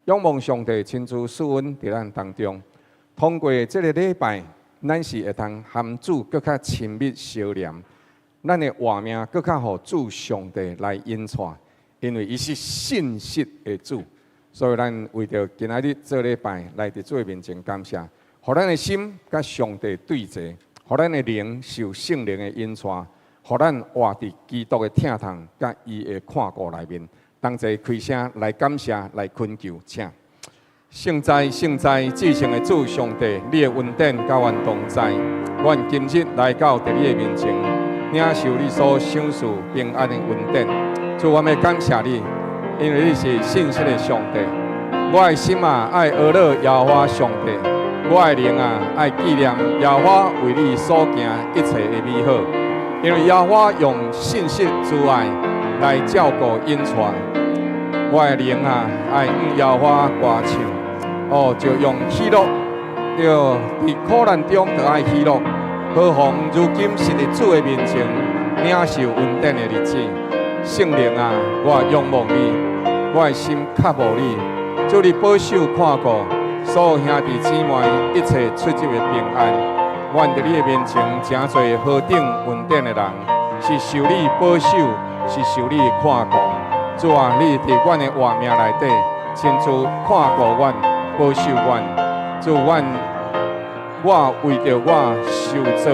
仰望上帝親自賜恩佇咱當中。通過這个禮拜，咱是會通和主閣較親密相連，咱的活命閣較予主上帝來引帶，因為伊是信實的主。所以咱為著今仔日做禮拜來佇主的面前感謝，予咱的心佮上帝對齊，予咱的靈受聖靈的引帶，予咱活佇基督的疼痛佮伊的看顧內面。同齊開聲來感謝，來懇求，請。聖哉，聖哉，至聖的主上帝，你的恩典佮阮同在。阮今日來到佇你的面前，領受你所賞賜平安的恩典。主，我欲感謝你，因為你是信實的上帝。我的心啊，愛呵咾耶和華上帝；我的靈啊，愛紀念耶和華為你所行一切的美好。因為耶和華用信實慈愛來照顧引帶。我的靈啊，愛向耶和華歌唱。哦，就用喜樂，對，佇苦難中就愛喜樂。何況如今是佇主的面前領受恩典的日子。聖靈啊，我仰望你，我的心渴慕你，主你保守看顧所有兄弟姊妹一切出入的平安。阮佇你的面前成做何等恩典的人，是受你保守，是受你看顧。主啊，你佇阮的活命內底，親自看顧阮，保守阮。主，阮我為著我受造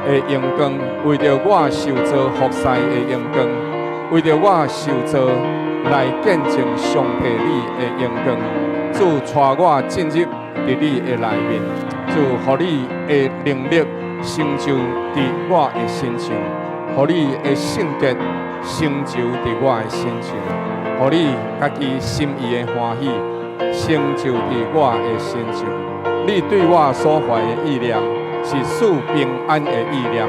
的榮光，為著我受造服侍的榮光，為著我受造來見證上帝你的榮光，主帶我進入佇你的內面，主，予你的能力成就佇我的身上，予你的聖潔成就佇我的身上，予你家己心意的歡喜成就佇我的身上。你對我所懷的意念是賜平安的意念，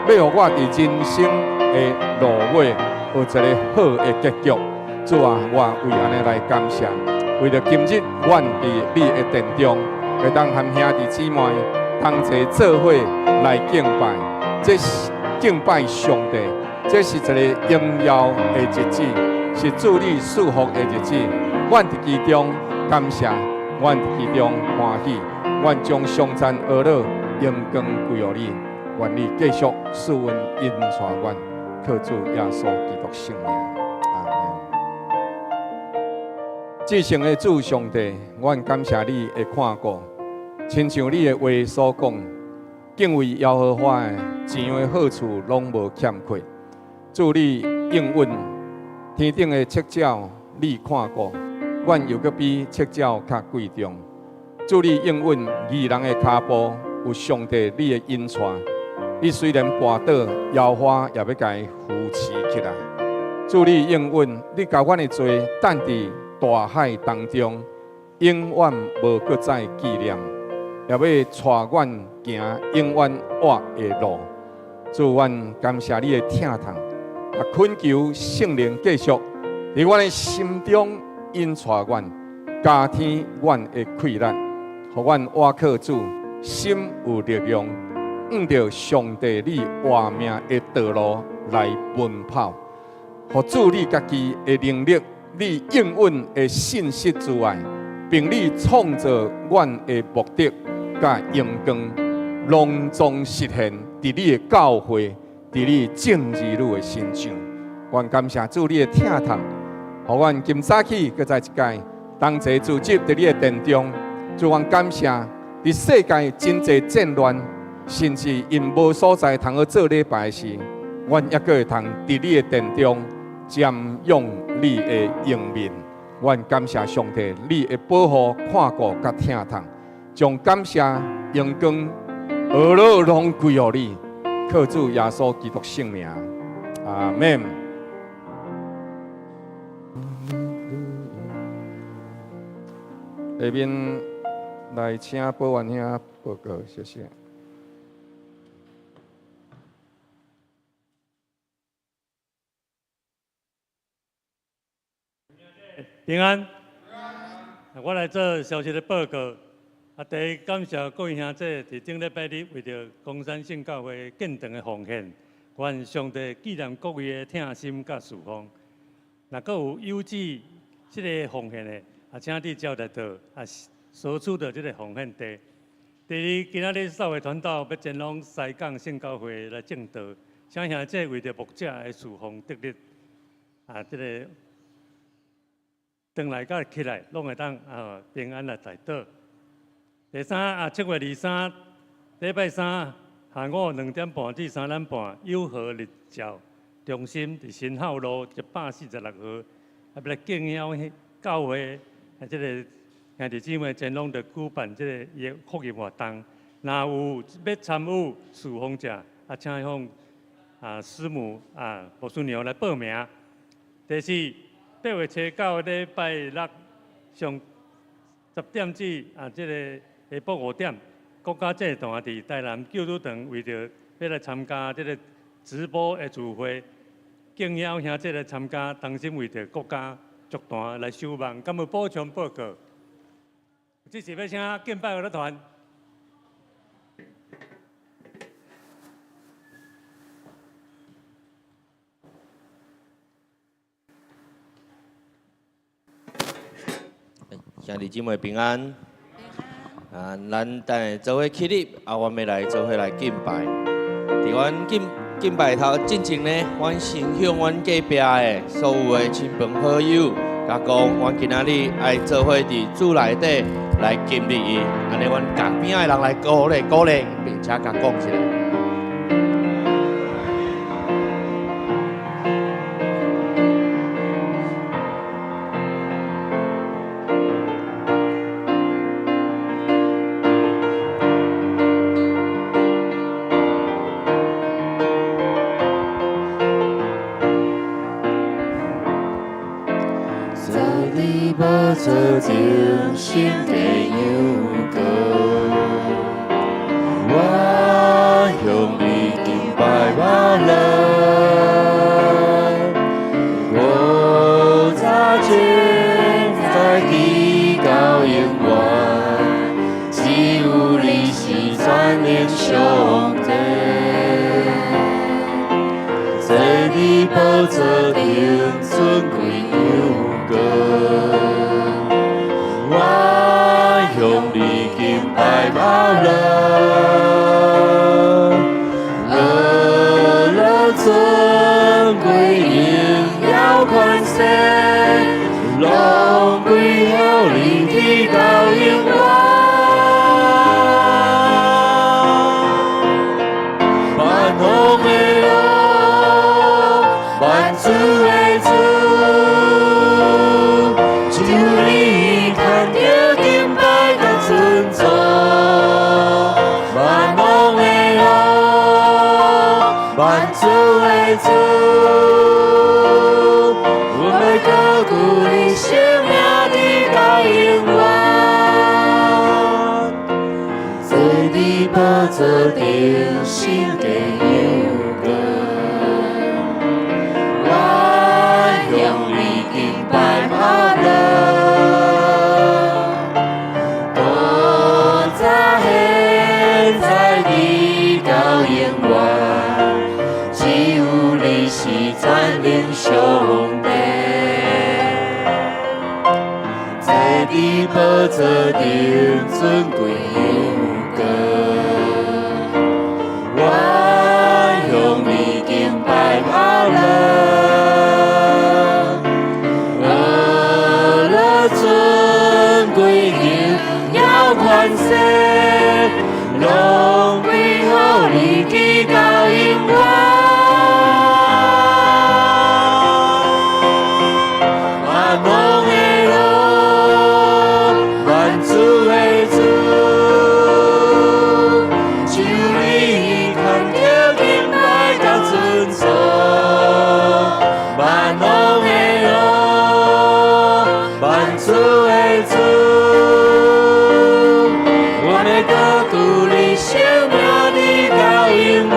欲予我佇人生的路尾有一个好的結局。主啊，我為按呢來感謝，為著今日阮佇你的殿中，會當和兄弟姊妹同齊做伙來敬拜，這是敬拜上帝，這是一个榮耀的日子，是主你賜福的日子。阮佇其中感謝，阮佇其中歡喜，阮將頌讚呵咾榮光歸予你，願你繼續賜恩引帶阮，靠主耶穌基督聖名，阿們。至聖的主上帝，阮感謝你的看顧，親像你的話所講，敬畏耶和華的，一樣的好處攏無欠缺。主你應允天頂的赤鳥，你看顧，阮猶閣比赤鳥較貴重。主你應允義人的跤步有上帝你的引帶，伊雖然跋倒，耶和華也欲共伊扶持起來。主你應允，你共阮的罪擲佇大海當中，永遠無閣再紀念，也欲帶阮行永遠活的路。主，阮感謝你的疼痛，啊，懇求聖靈繼續佇阮的心中引帶阮，加添阮的氣力，予阮倚靠主，心有力量，向著上帝你活命的道路來奔跑。予主你家己的能力，你應允的信實之愛，並你創造阮的目的佮榮光，隆重實現佇你的教會，佇你眾兒女的身上。阮感謝主你的疼痛，予阮今早起閣再一擺同齊聚集佇你的殿中。主，阮感謝，佇世界真濟戰亂，甚至𪜶無所在通好做禮拜時，阮猶閣會通佇你的殿中瞻仰你的榮面。阮感謝上帝，你的保護、看顧佮疼痛，將感謝、榮光、呵咾攏歸予你，靠主耶穌基督聖名，阿們。下面來請保元兄報告，謝謝。平安，我來做小小的報告。啊，第一感謝各位兄弟佇頂禮拜日為著岡山聖教會建堂的奉獻，願上帝紀念各位的疼心佮侍奉。若閣有有志這个奉獻的，啊，請你照來到啊，索取著這个奉獻袋。第二，今仔日掃會傳道欲前往西港聖教會來證道，請兄弟為著牧者的事奉得力，啊，這个轉來佮起來，攏會當啊平安來帶倒。第三啊，7月23禮拜三下午2點半至3點半，友和日教中心佇新孝路146號，啊，欲來敬邀教會啊，這个兄弟姊妹前往著舉辦這个伊的福音活動。若有欲參與事奉者，啊，請向啊師母啊牧師娘來報名。第四，8月初9禮拜六上10點至啊，這个下晡5點，國家祭團佇台南救主堂為著欲來參加這个直播的聚會，敬邀兄弟來參加，同心為著國家族團來守望。敢有補充報告？這是欲請敬拜樂團。兄弟姊妹平安。啊，咱等下做伙起立，啊，阮欲來做伙來敬拜。佇阮敬敬拜頭進前呢，阮先向阮隔壁的所有的親朋好友，共講，阮今仔日愛做伙佇主內底來經歷伊。按呢，阮共邊仔的人來鼓勵鼓勵，並且共講一下。坐佇寶座頂升的羊羔，我向你敬拜我樂，古早現在直到永遠，只有你是全能上帝。坐佇寶座頂尊貴羊羔，我向你敬拜我樂，樂樂尊貴榮耀權勢，攏歸予你直到永遠。萬王的王，萬主的主，只有你堪得敬拜佮尊崇。萬王的王，萬主的主，阮欲高舉你聖名直到永遠。坐佇寶座頂升的羊羔，我向你敬拜我樂，古早現在直到永遠，只有你是全能上帝。坐佇寶座頂尊貴羊羔，我向你敬拜我樂，樂樂尊貴榮耀權勢，攏歸予你直到永遠。萬王的王，萬主的主，只有你堪得敬拜佮尊崇。萬王的王，萬主的主，阮欲高舉你聖名直到永遠。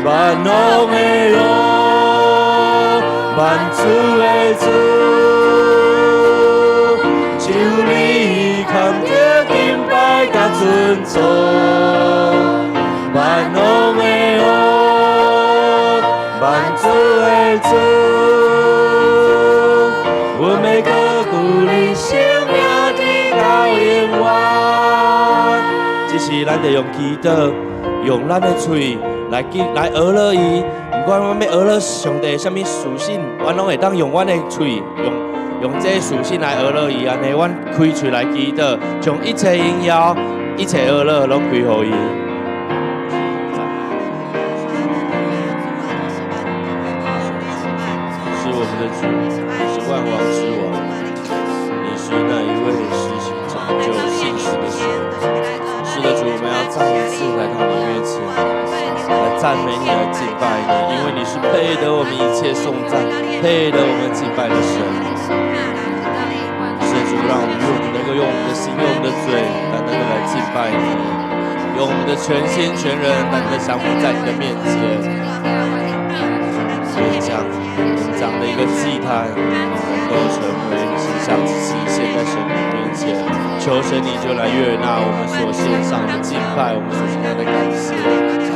萬王的王，萬主的主，只有你堪得敬拜佮尊崇。萬王的王，萬主的主，阮欲高舉咱就用祈禱，用咱的喙來記來學了伊。毋管阮欲學了上帝啥物屬性，阮攏會當用阮的喙，用這個屬性來學了伊。按呢，阮開喙來祈禱，將一切榮耀、一切學了攏歸予伊。是我們的主，是萬王之王，你是那一位施行拯救信實的神。是的，主，我們要再一次來到你面前，來讚美你，來敬拜你，因為你是配得我們一切頌讚、配得我們敬拜的神。是的，主，讓我們用能夠用我們的心、用我們的嘴，單單的來敬拜你，用我們的全心全人，單單的降服在你的面前。願將我們這樣的一個祭壇，能夠成為馨香之氣，獻在神你面前。求神你就來悅納我們所獻上的敬拜，我們所獻上的感謝。是的，主。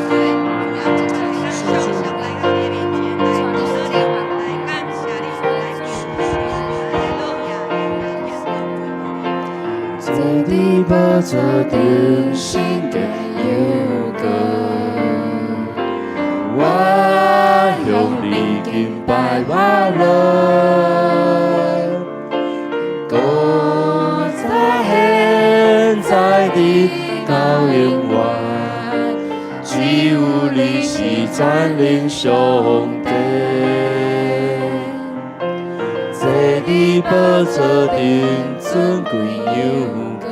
坐佇寶座頂聖潔又高，我向你敬拜我樂，古早現在直到永遠，只有你是全能上帝。坐佇寶座頂尊貴又高，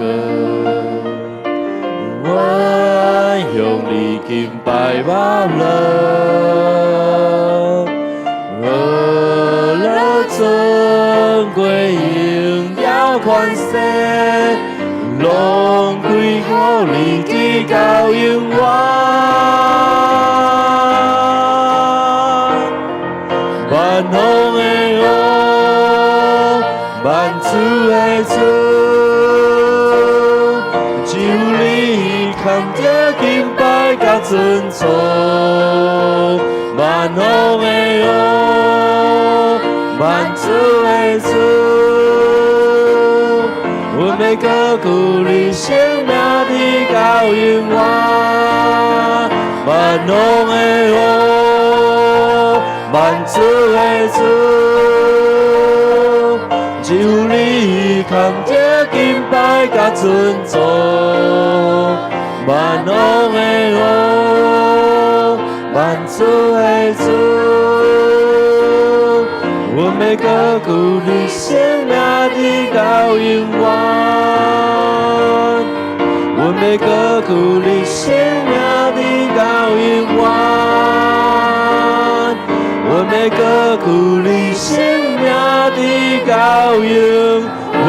我向你敬拜我樂，樂樂尊貴榮耀權勢，攏歸予你直到永遠。萬王的王，萬主的主，只有你堪得敬拜佮尊崇。萬王的王，萬主的主，阮欲高舉你聖名直到永遠。萬王的王，萬主的主，只有你堪得敬拜佮尊崇。萬王的王，萬主的主，阮欲高舉你聖名直到永遠。阮欲高舉你聖名直到永遠。阮欲高舉你聖名直到永遠。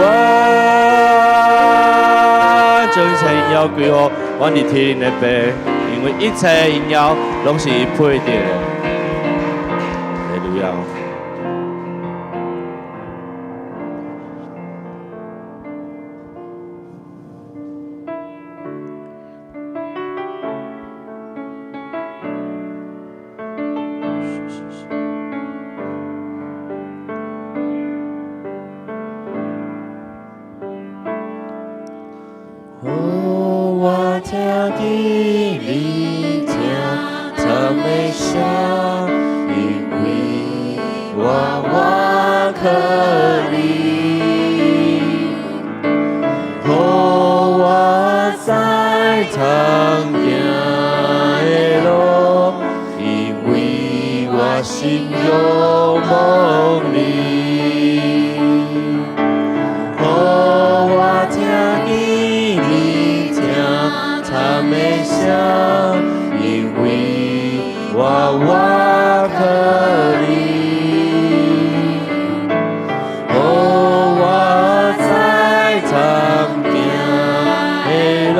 將一切榮耀歸予阮佇天的父，因為一切榮耀攏是伊配得的。哈利路亞。哦，我聽見你聽他們聲，因為我倚靠你。予我知通行的路，因為我心仰望你。予我聽見你聽他們聲，因為我倚靠你。予我知通行的路，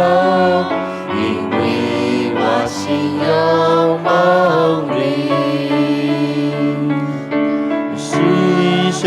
因為我心仰望你。是上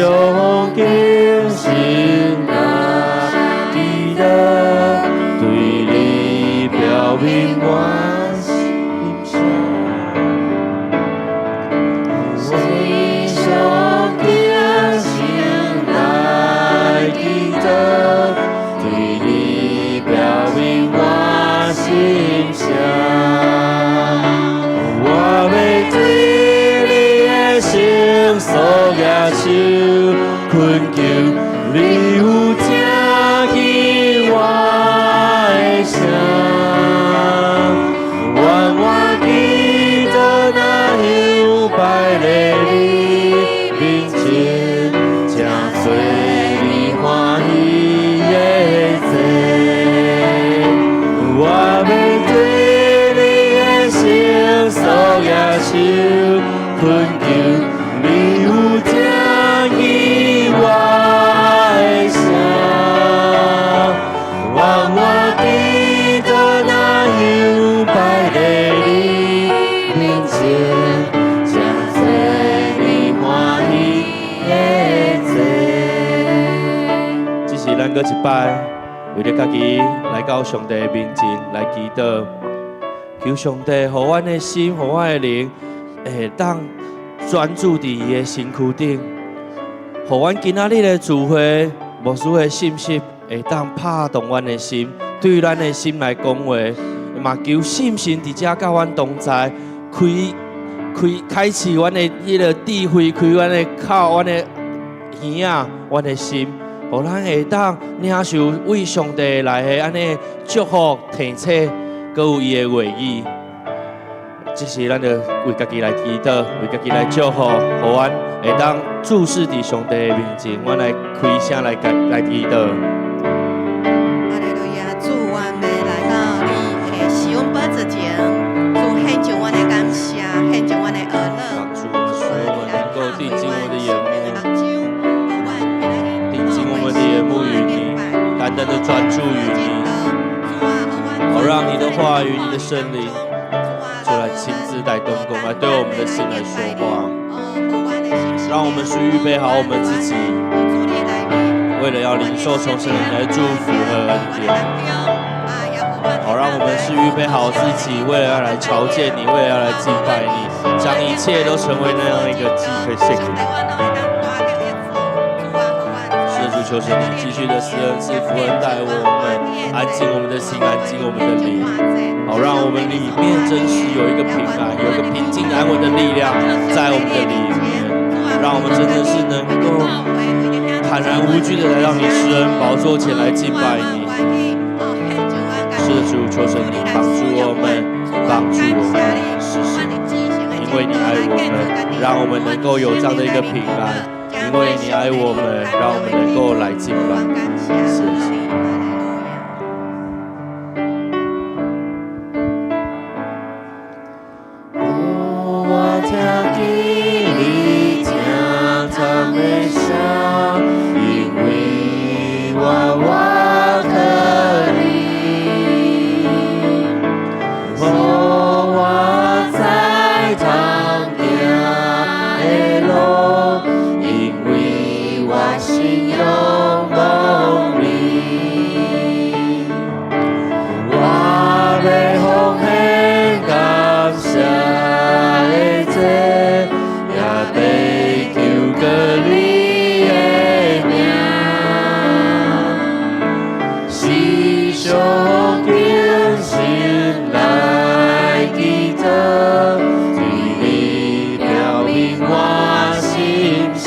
咱閣一擺，為著家己來到上帝的面前來祈禱，求上帝予阮的心，予阮的靈，會當專注佇伊的身軀頂，予阮今仔日的聚會，牧師的信息會當拍動阮的心，對咱的心來講話，嘛求聖神佇遮佮阮同在，開開開啟阮的彼个智慧，開阮的口，阮的耳仔，阮的心，予咱會當領受為上帝來的按呢祝福、提醒，閣有伊的話語。這時咱就為家己來祈禱，為家己來祝福，予阮會當注視佇上帝的面前，阮來開聲來來祈禱。哈利路亞，主，我們來到你的施恩寶座前，主獻上阮的感謝，獻上阮的呵咾。幫助我們，使我們能夠定睛我們的眼目，定睛我們的眼目與你，單單的專注於你，好讓你的話語、你的聖靈，就來親自來動工，來對我們的心來說話，讓我們是預備好我們自己，為了要領受從神來的祝福和恩典。好，讓我們是預備好自己，為了要來朝見你，為了要來敬拜你，將一切都成為那樣一個祭可以獻給你。是主，求神你繼續的施恩賜福恩待我們，安靜我們的心，安靜我們的靈，好，讓我們裡面真實有一個平安，有一個平靜安穩的力量在我們的裡面，讓我們真的是能夠坦然無懼的來到你施恩寶座前來敬拜你。是的，主，求神你幫助我們，幫助我們，是是，因為你愛我們，讓我們能夠有這樣的一個平安。因為你愛我們，讓我們能夠來敬拜。是是。我聽見你聽讚美聲，因為我倚靠你，予我知通行的路，因為我信仰無你。我欲奉獻感謝的祭，也欲求告你的名，時常謹心來祈禱，對你表明我心聲。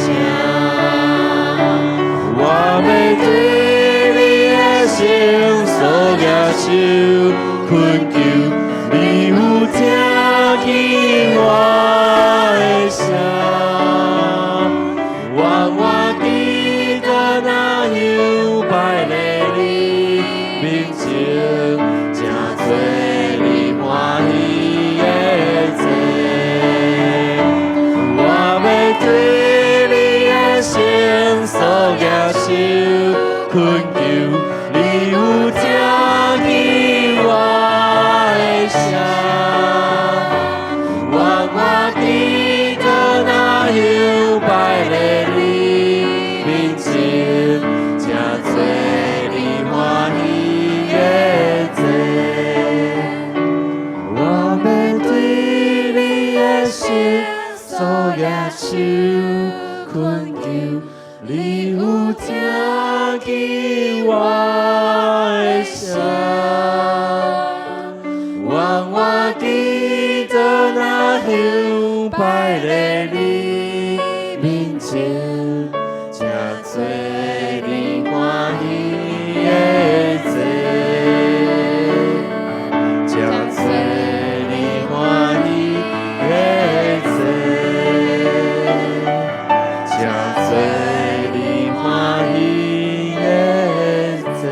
我欲對你的聖所舉手懇求，你有聽見我的聲。願我記得那香拜的你面前，成做你歡喜的祭。我欲對你的聖所舉手懇求，你有聽見我的聲。願我記得那香拜的你面前，成做你歡喜的祭。我欲對你的聖所舉手懇求，你有聽見我的聲。願我記得那香拜的你面前，成做你歡喜的祭，成做你歡喜的祭，成做你歡喜的祭。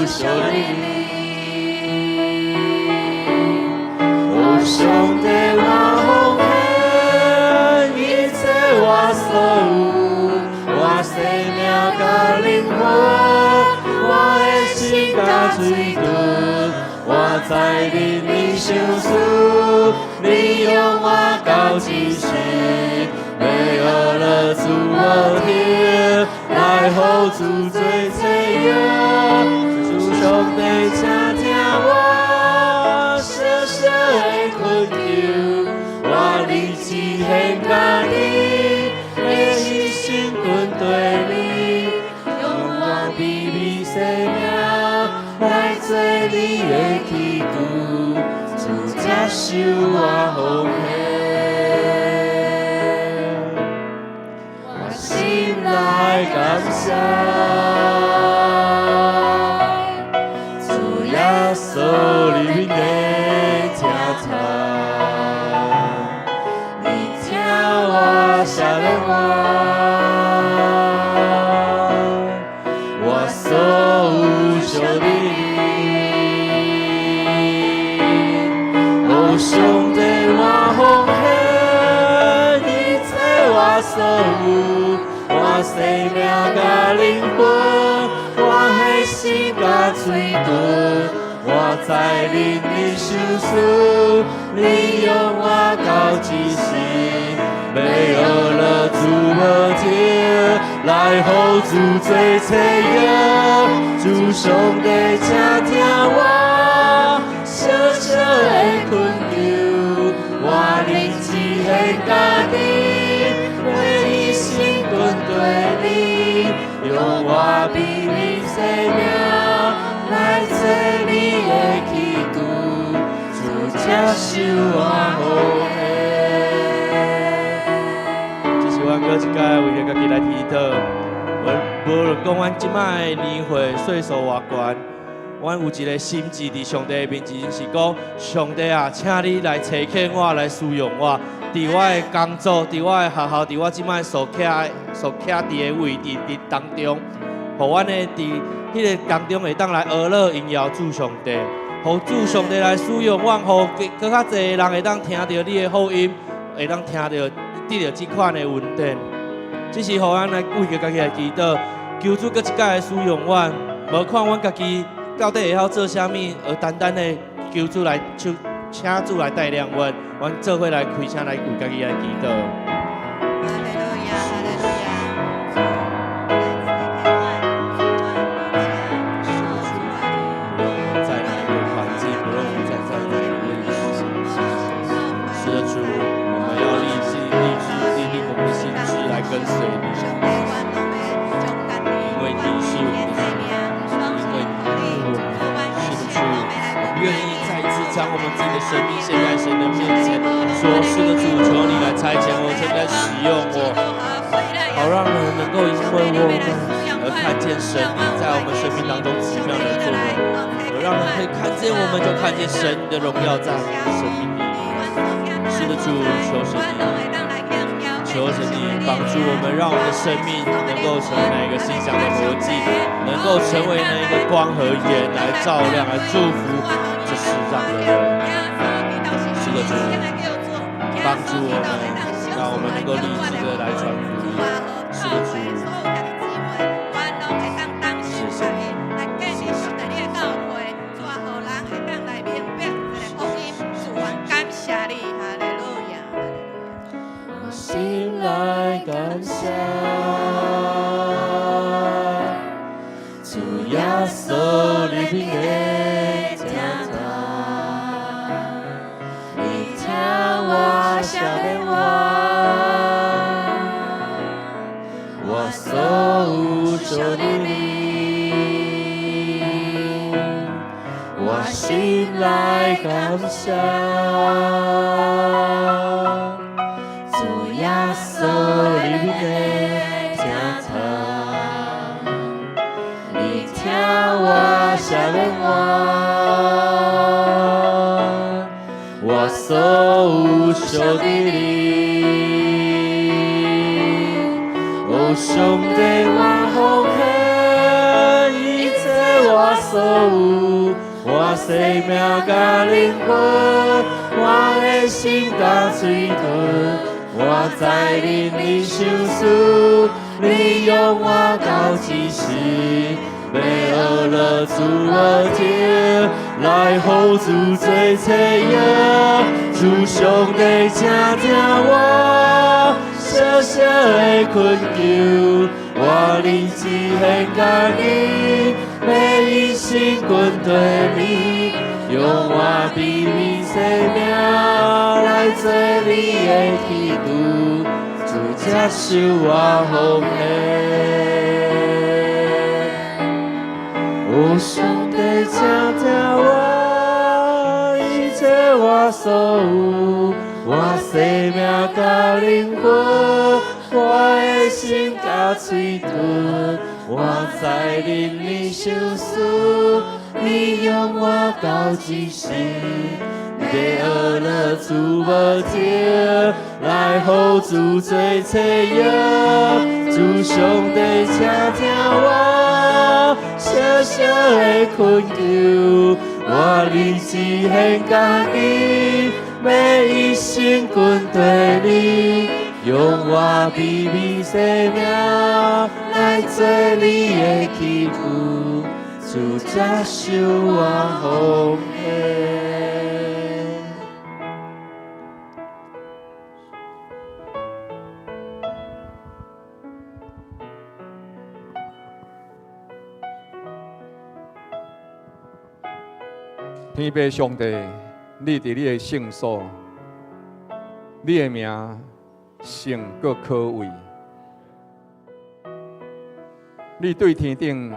有屬你。哦，上帝，我奉獻一切我所有，我生命佮靈魂，我的心佮嘴唇，我知恁的心思，你用我到這時，欲學樂主寶座，來予主做冊約。主上帝，請聽我小小的懇求，我立志獻家己，的一生跟隨你，用我卑微生命來做你的器具，主接受我奉獻。我心內感謝，主耶穌裡面的聽聽，你聽我赦免我，我所有屬你。哦，上帝，我奉獻一切我所有，我生命佮靈魂，我的心佮嘴唇，我知恁的心思，你用我到這時，欲學樂主寶座，來予主做冊約。主上帝，請聽我小小的懇求，我立志獻家己，欲一生跟隨你，用我卑微生命來做你的器具，主接受我奉獻。這是阮閣一擺為著家己來祈禱。無論講阮這擺的年歲歲數偌懸，阮有一個心志佇上帝面前，是講上帝啊，請你來差遣我，來使用我，佇我的工作，佇我的學校，佇我這擺所徛佇的位置佇當中，予阮的佇彼个當中會當來學樂榮耀主上帝，予主上帝來使用阮，予閣較濟的人會當聽著你的福音，會當聽著得著這款的恩典。這是予咱來為著家己來祈禱，求主閣一擺使用阮，無看阮家己到底會曉做啥物，而單單的求主來求，請主來帶領阮，阮做伙來開聲來為家己來祈禱。哈利路亞，哈利路亞。主來差遣阮，主啊，你將，無論我們在哪一個環境，無論我們站在哪一個位置，是的，主，我們要立志、立志、立定我們的心志來跟隨你，因為你是我們的主，因為你是的，主，我們願意再一次將我們自己的生命獻在神的面前，說是的，主，求你來差遣我，求你來使用我，好讓人能夠因為我們而看見神你在我們生命當中奇妙的作為，而讓人可以看見我們，就看見神的榮耀在我們的生命裡。是的，主，求神你，求神你幫助我們，讓我們的生命能夠成為那一個馨香的活祭，能夠成為那一個光和鹽，來照亮、來祝福這世上的人。是的，主，幫助我們，讓我們能夠立志的來傳福音。是的，主。謝謝你。感謝你，哈利路亞，哈利路亞。我心內感謝，主耶穌裡面的聽聽，你聽我赦免我，我所有屬你，我心內感謝，主耶穌裡面的聽聽，你聽我赦免我，我所有屬你，哦，上帝，我奉獻一切我所有，我生命佮靈魂，我的心佮喙唇，我知恁你想思，你用我到這時，欲學樂主無停，來予主做冊用，主上帝請聽我小小的懇求，我靈只獻家己，欲一生跟隨你，用我卑微生命來做你的器具，主接受我奉獻。哦，上帝，請聽我一切我所有，我生命佮靈魂，我的心佮喙唇，我知恁你想思，你用我到這時，欲學樂主無停，來予主做冊用，主上帝，請聽我小小的懇求，我靈只獻家己，欲一生跟隨你，用我卑微生命來做你的器具，主接受我奉獻。天父上帝，你佇你的聖所，你的名聖閣可畏。你對天頂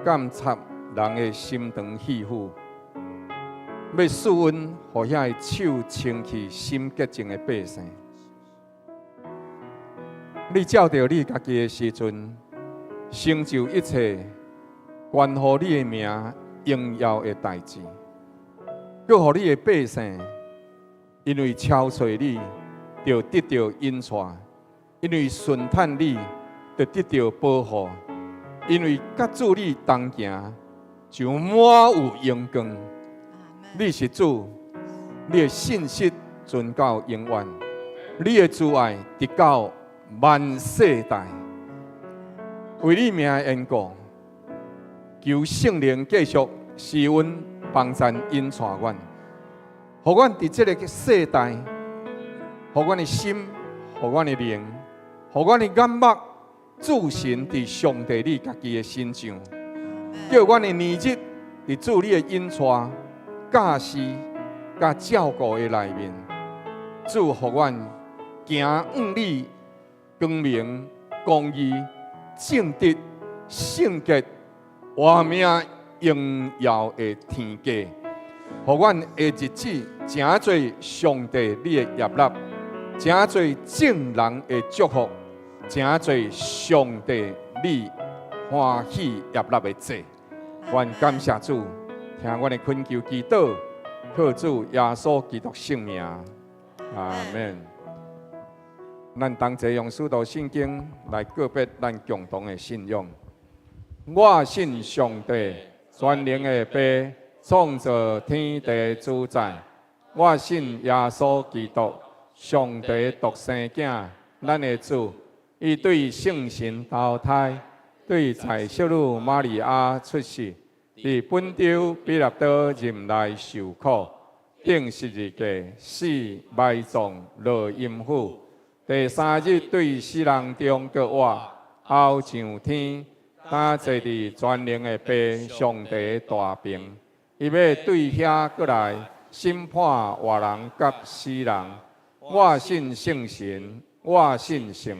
監察人的心腸肺腑，欲賜恩予遐個手清氣、心潔淨的百姓。你照著你家己的時陣，成就一切關乎你的名榮耀的代誌。閣予你的百姓，因為超揣你，就得著引帶；因為順趁你，就得著保護；因為佮主你同行，就滿有榮光。你是主，你的信實存到永遠，你的慈愛直到萬世代。為你名的緣故，求聖靈繼續施恩幫贊引帶阮，予阮佇這个世代，予阮的心，予阮的靈，予阮的眼目注神佇上帝你家己的身上，叫阮的年日佇主你的引帶、教示、佮照顧的內面，主予阮行向你光明、公義、正直、聖潔、活命榮耀的天家，予阮的日子成做上帝你的悅納，成做眾人的祝福，成做上帝你歡喜悅納的祭。阮感謝主，聽阮的懇求祈禱，靠主耶穌基督聖名，阿們。咱同齊用使徒信經來告別咱共同的信仰。我信上帝，全能的父，創造天地主宰。我信耶穌基督，上帝獨生囝，咱的主。伊對聖神投胎，對在聖女瑪利亞出世，佇本丟彼拉多任內受苦，釘十字架，死埋葬，落陰府。第三日對死人中閣活，後上天。擔坐佇全能的父上帝大爿，伊欲對遐閣來審判活人佮死人。我信聖神，我信聖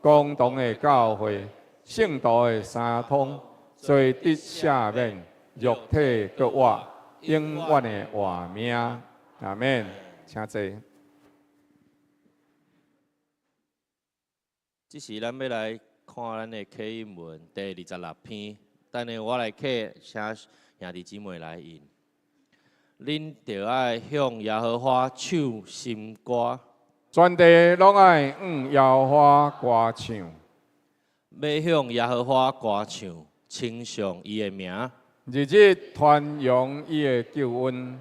公同的教會，聖徒的三通，罪得赦免，肉體閣活，永遠的活命。阿們，請坐。這時咱欲來看咱的啟應文第26篇，等下我來啟，請兄弟姊妹來印。恁著愛向耶和華唱新歌，全地攏愛向耶和華歌唱，欲向耶和華歌唱，稱頌伊的名。日日傳揚伊的救恩，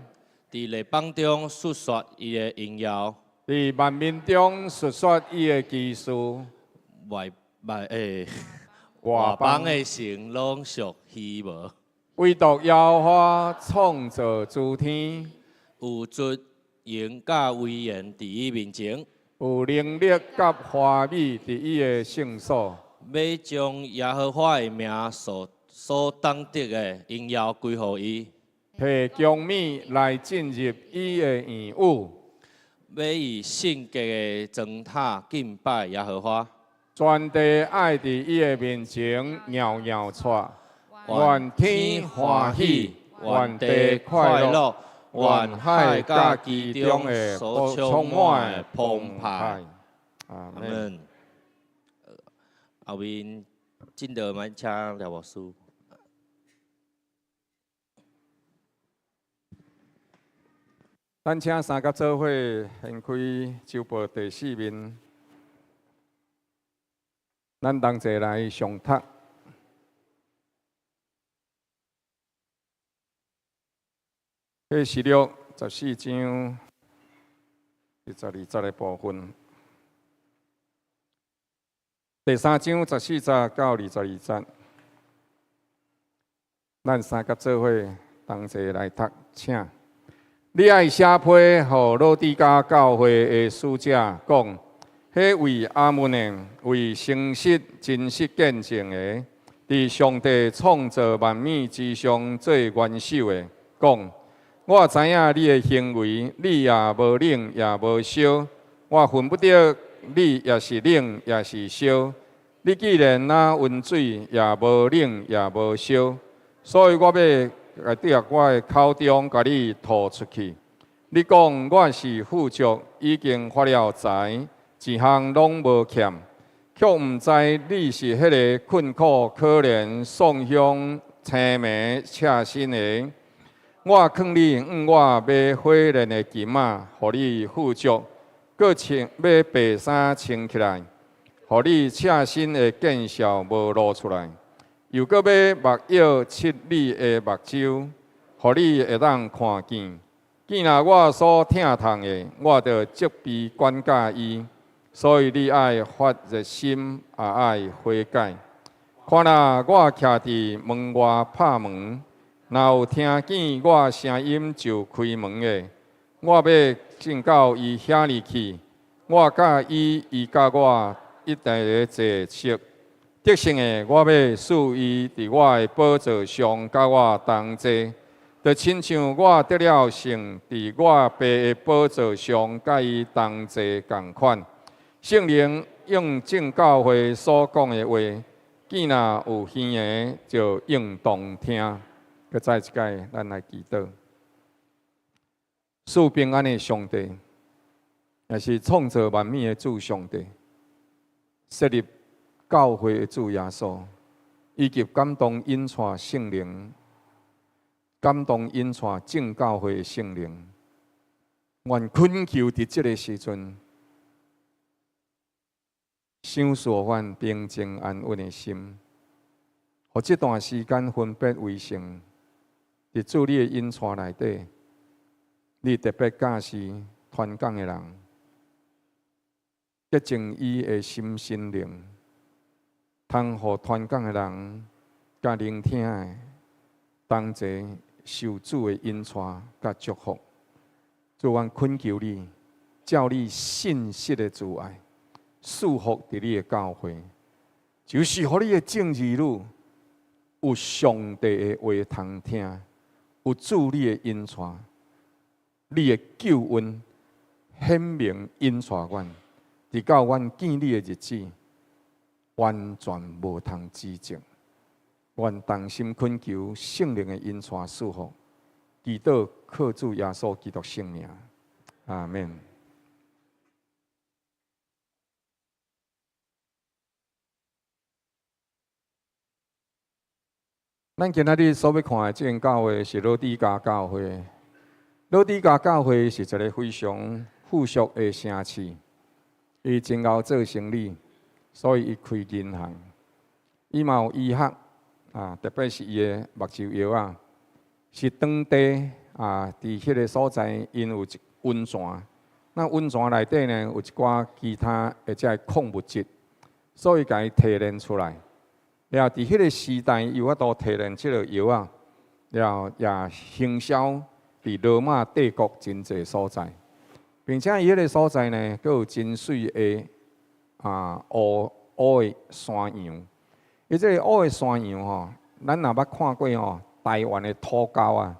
佇列邦中述說伊的榮耀，佇萬民中述說伊的奇事。外外欸外外邦的城攏屬虛無。唯獨耶和華創造諸天，有尊榮佮威嚴佇伊面前，有能力佮華美佇伊的聖所。欲將耶和華的名所當得的榮耀歸予伊，提強物來進入伊的院宇，欲以聖潔的燈塔敬拜耶和華。全地愛佇伊的面前搖搖掣，願天歡喜，願地快樂，願海佮其中的所充滿的澎湃。阿阿門。後面進度欲請廖牧師。咱請三甲做伙掀開周報第四面，咱同齊來誦讀。啟示錄14章22節的部分，第三章14節到22節，咱三甲做伙同齊來讀，請。你愛寫批予老底嘉教會的使者講，彼位阿門的，為誠實真實見證的，佇上帝創造萬物之上做元首的，講：我知影你的行為，你也無冷也無燒，我恨不得你抑是冷抑是燒。你既然若溫水，也無冷也無燒，所以我欲來佇我的口中共你吐出去。你講我是富足，已經發了財，一項攏無欠，卻毋知你是彼个困苦、可憐、喪胸、青盲、赤身的。我勸你向我買火煉的金仔，予你富足；閣穿買白衫穿起來，予你赤身的見笑無露出來。又閣買目藥拭你的目睭，予你會當看見。既若我所疼痛的，我就責備管教伊。所以你愛發熱心，也愛悔改。看哪，我徛佇門外拍門，若有聽見我聲音就開門的，我欲進到伊遐裡去，我佮伊，伊佮我一齊坐席。得勝的，我欲賜伊佇我的寶座上，佮我同坐，就親像我得了勝，佇我爸的寶座上，佮伊同坐仝款。聖靈應眾教會所講的話，既若有耳的，就應當聽。閣再一擺，咱來祈禱。賜平安的上帝，也是創造萬物的主上帝，設立教會的主耶穌，以及感動引帶聖靈、感動引帶眾教會的聖靈，願懇求佇這个時陣，賞賜阮平靜安穩的心，予這段時間分別為聖，佇主你的引帶內底，你特別教示傳講的人，潔淨伊的心身靈。通予傳講的人，佮聆聽的同齊受主的引帶佮祝福。主，阮懇求你，照你信實的慈愛，賜福佇你的教會，就是予你的眾兒女有上帝的話通聽，有主你的引帶，你的救恩顯明引帶阮，直到阮見你的日子。完全無通指責，願同心懇求聖靈的引帶賜福，祈禱靠主耶穌基督聖名，阿們。咱今仔日所欲看的這間教會是老底嘉教會。老底嘉教會是一个非常富足的城市，伊真𠢕做生意。所以伊開銀行，伊嘛有醫學啊，特別是伊的目睭藥仔。是當地啊，佇彼个所在，𪜶有一溫泉。那溫泉內底呢，有一寡其他的這个礦物質，所以共伊提煉出來。了後佇彼个時代，伊有法度提煉這个藥仔，了後也行銷佇羅馬帝國真濟所在，並且伊彼个所在呢，閣有真媠的啊烏烏的山羊。伊這个烏的山羊吼，咱若捌看過吼，台灣的土狗啊，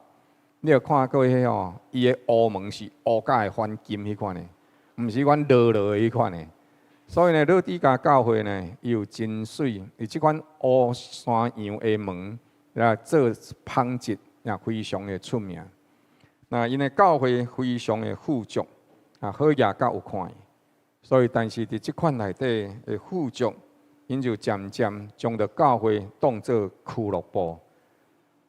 你有看過彼吼，伊的烏毛是烏甲會反金彼款的，毋是阮落落的彼款的。所以呢，老底嘉教會呢，伊有真媠，伊這款烏山羊的毛來做紡織，也非常的出名。那𪜶的教會非常的富足，啊，好額較有看。所以，但是佇這款內底的富足，𪜶就漸漸將著教會當做俱樂部。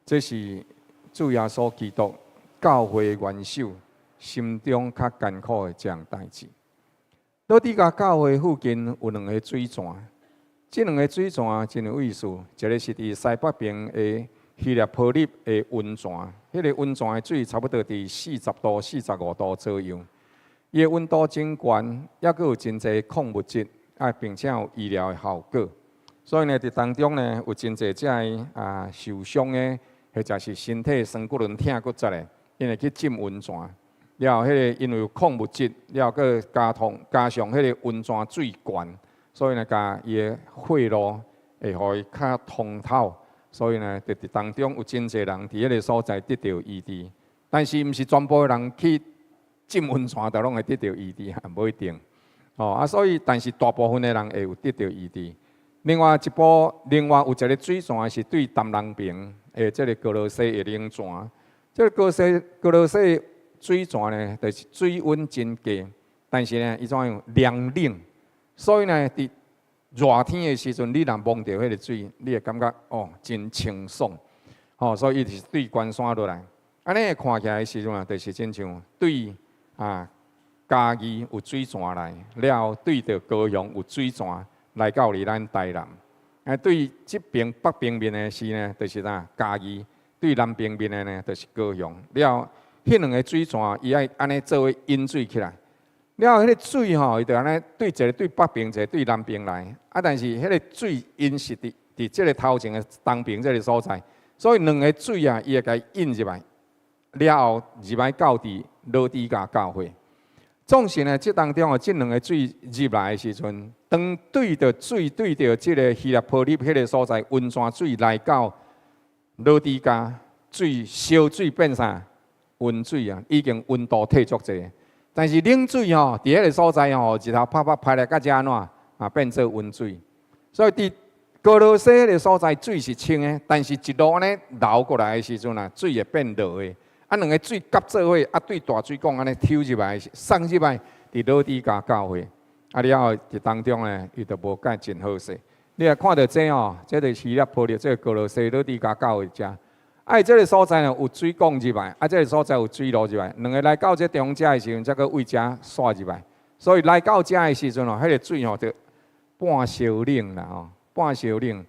這是主耶穌基督教會元首心中較艱苦的這項代誌。老底嘉教會附近有兩个水泉，這兩个水泉真有意思，一个是佇西北邊的希臘波利的溫泉，彼个溫泉的水差不多佇40度、45度左右，伊的溫度真懸，抑閣有真濟礦物質，啊，並且有醫療的效果。所以呢，佇當中呢，有真濟這个啊受傷的，或者是身體酸骨輪疼骨折的，𪜶會去浸溫泉。了後，彼个因為有礦物質，了後閣加通加上彼个溫泉水懸，所以呢，共伊的血路會予伊較通透。所以呢，佇當中有真濟人佇彼个所在得著醫治。但是，毋是全部的人去浸溫泉就攏會得著醫治，也無一定。哦啊，所以，但是大部分的人會有得著醫治。另外一部，另外有一个水泉是對南南爿的這个歌羅西的冷泉。這个歌羅西水泉呢，就是水溫真低，但是呢，伊怎樣涼冷，所以呢，佇熱天的時陣，你若摸著彼个水，你會感覺哦，真清爽。吼，所以伊就是對懸山落來。按呢看起來的時陣啊，就是親像對啊嘉義有水泉來，了後對著高雄有水泉來到佇咱台南。啊，對這爿北爿面的是呢，就是啥嘉義；對南爿面的呢，就是高雄。了後，彼兩个水泉，伊愛按呢做伙引水起來。了後，彼个水吼，伊就按呢對一个對北爿，一个對南爿來。啊，但是彼个水𪜶是佇這个頭前的東爿這个所在，所以兩个水啊，伊會共伊引入來。了後入來到佇老底嘉教會。總是呢，這當中哦，這兩个水入來的時陣，當對著水對著這个希臘波利彼个所在溫泉水來到老底嘉，水燒水變啥？溫水啊，已經溫度退足濟。但是冷水吼，佇彼个所在吼，日頭拍拍拍來到遮按怎啊，變做溫水。所以佇歌羅西彼个所在水是清的，但是一路按呢流過來的時陣啊，水會變熱的。啊，兩个水夾做伙，啊，對大水管按呢抽入來，送入來，佇老底嘉教會。啊，了後佇當中呢，伊就無蓋真好勢。你若看著這吼，這就是希臘波利這个歌羅西老底嘉教會遮。啊，伊這个所在呢有水管入來，啊，這个所在有水路入來，兩个來到這中遮的時陣，才閣為遮紲入來。所以來到遮的時陣吼，彼个水吼就半燒冷啦吼，半燒冷。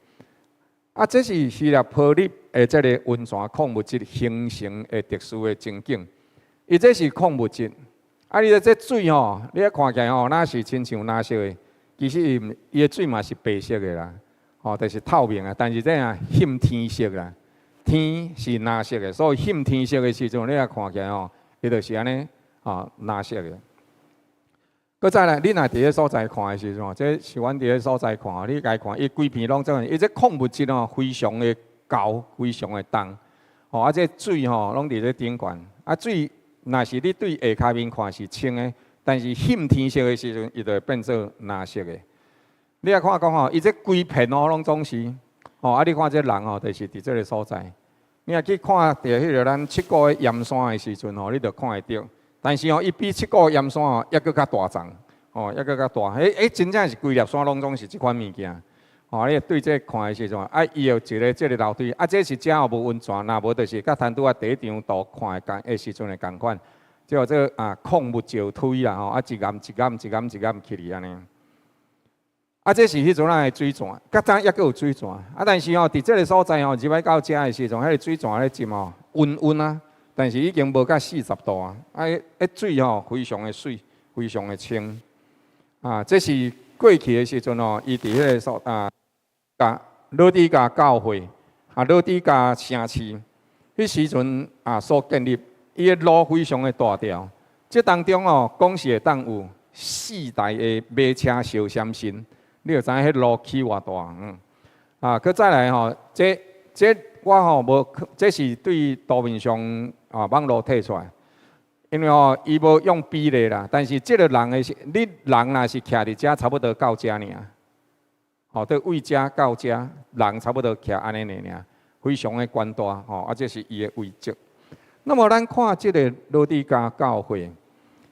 啊，這是希臘波利的這个溫泉礦物質形成的特殊的情景。伊這是礦物質，啊，你這水吼，你看起來吼，若是親像藍色的，其實伊伊的水嘛是白色的啦，吼，就是透明的，但是這啊紡天色啦，天是藍色的，所以紡天色的時陣，你若看起來吼，伊就是按呢，吼藍色的。閣再來，你若佇彼所在看的時陣，這是阮佇彼所在看，你共看，伊規片攏做，伊這礦物質吼非常的厚，非常的重，吼啊，這水吼攏佇咧頂懸，啊水若是你對下跤面看是清的，但是紡天色的時陣，伊就會變做藍色的。你若看講吼，伊這規片哦攏總是，吼啊你看這人吼，就是佇這个所在。你若去看著彼个咱七股的鹽山的時陣吼，你就看會著。但是吼，伊比七股鹽山吼，抑閣較大叢，吼，抑閣較大。彼彼真正是規粒山攏總是這款物件。吼，你對這看的時陣，啊，伊有一个這个樓梯，啊，這是遮有無溫泉，若無就是佮頭拄仔第一張圖看的仝的時陣的仝款，叫做啊礦物石梯啦吼，啊一岩一岩一岩一岩起去按呢。啊，這是彼陣仔的水泉，較早抑閣有水泉，啊，但是吼，佇這个所在吼，入來到遮的時陣，彼个水泉咧浸吼，溫溫啊，但是已經無甲40度啊。啊，彼水吼非常的媠，非常的清。啊，這是過去的時陣吼，伊佇彼个所啊，共老底嘉教會啊，老底嘉城市，彼時陣啊所建立，伊的路非常的大條。這當中哦，講是會當有四台的馬車相閃身，你就知影彼路起偌大。啊，閣再來吼，這我吼無，這是對圖面上啊網路提出來，因為吼伊無用比例啦，但是這个人的是，你人若是徛佇遮，差不多到遮爾，吼，對位遮到遮，人差不多徛按呢爾爾，非常的寬大吼，啊，這是伊的位置。那麼咱看這个老底嘉教會，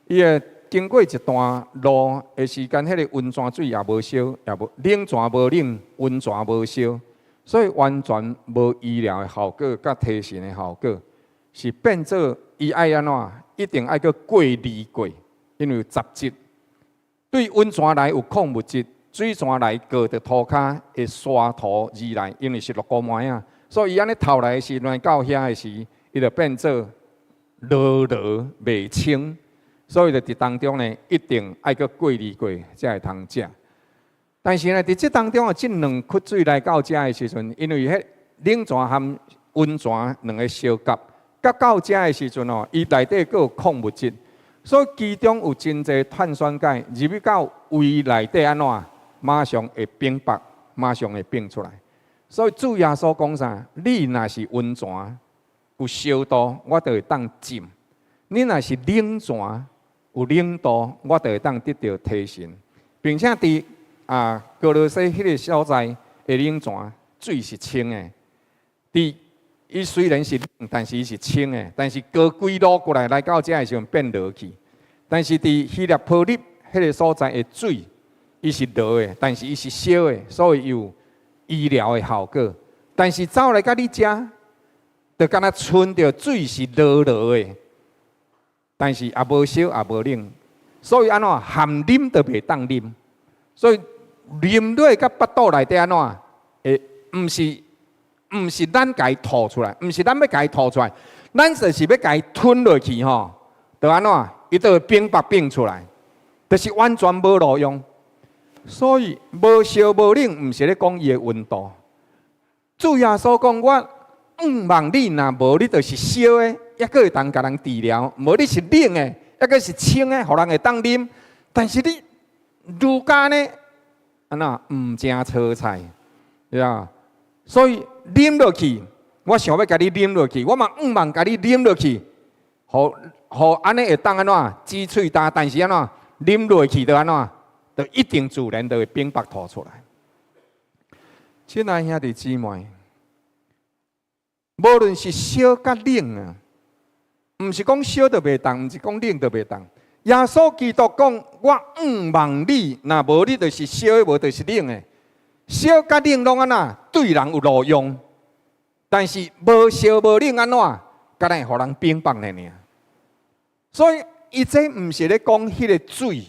伊會經過一段路的時間，彼个溫泉水也無燒，也無冷泉無冷，溫泉無燒，所以完全無醫療的效果，佮提神的效果，是變做伊愛按怎？一定愛閣過濾過，因為有雜質。對溫泉來有礦物質，水泉來過佇塗跤會沙土而來，因為是落雨糜仔，所以伊按呢透來的時，來到遐的時，伊就變做濁濁袂清，所以就佇當中呢，一定愛閣過濾過，才會通食。但是呢，佇這當中啊，這兩窟水來到遮的時陣，因為彼冷泉和溫泉兩个相夾，夾到遮的時陣哦，伊內底閣有礦物質，所以其中有真濟碳酸鈣入去到胃內底按怎，馬上會反白，馬上會變出來。所以主耶穌講啥？你若是溫泉有燒度，我就會當浸；你若是冷泉有冷度，我就會當得著提神，並且佇啊歌羅西彼个所在的冷泉水是清的。佇伊雖然是冷，但是伊是清的。但是過幾路過來來到遮的時陣變濁去。但是佇希臘波立彼个所在的水，伊是濁的，但是伊是燒的，所以有醫療的效果。但是走來到你遮，就敢若賰著水是濁濁的，但是也無燒也無冷，所以按怎含啉都袂當啉。所以啉落佮腹肚內底按怎？會毋是咱共伊吐出來，毋是咱欲共伊吐出來，咱就是欲共伊吞落去吼，就按怎？伊就會反腹變出來，就是完全無路用。所以無燒無冷，毋是咧講伊的溫度。主耶穌講，我向望你，若無你就是燒的，猶閣會當共人治療；無你是冷的，猶閣是清的，予人會當啉。但是你儒家呢，按怎毋成炒菜，對啊。所以啉落去，我想欲共你啉落去，我嘛向望共你啉落去，予予按呢會當按怎止喙焦，但是按怎啉落去就按怎，就一定自然就會反腹吐出來。親愛兄弟姊妹，無論是燒佮冷啊，毋是講燒就袂當，毋是講冷就袂當。耶穌基督講：我向望你，若無你就是燒的，無就是冷的。燒佮冷攏按怎對人有路用，但是無燒無冷按怎，敢若會予人反腹爾爾。所以伊這毋是咧講彼个水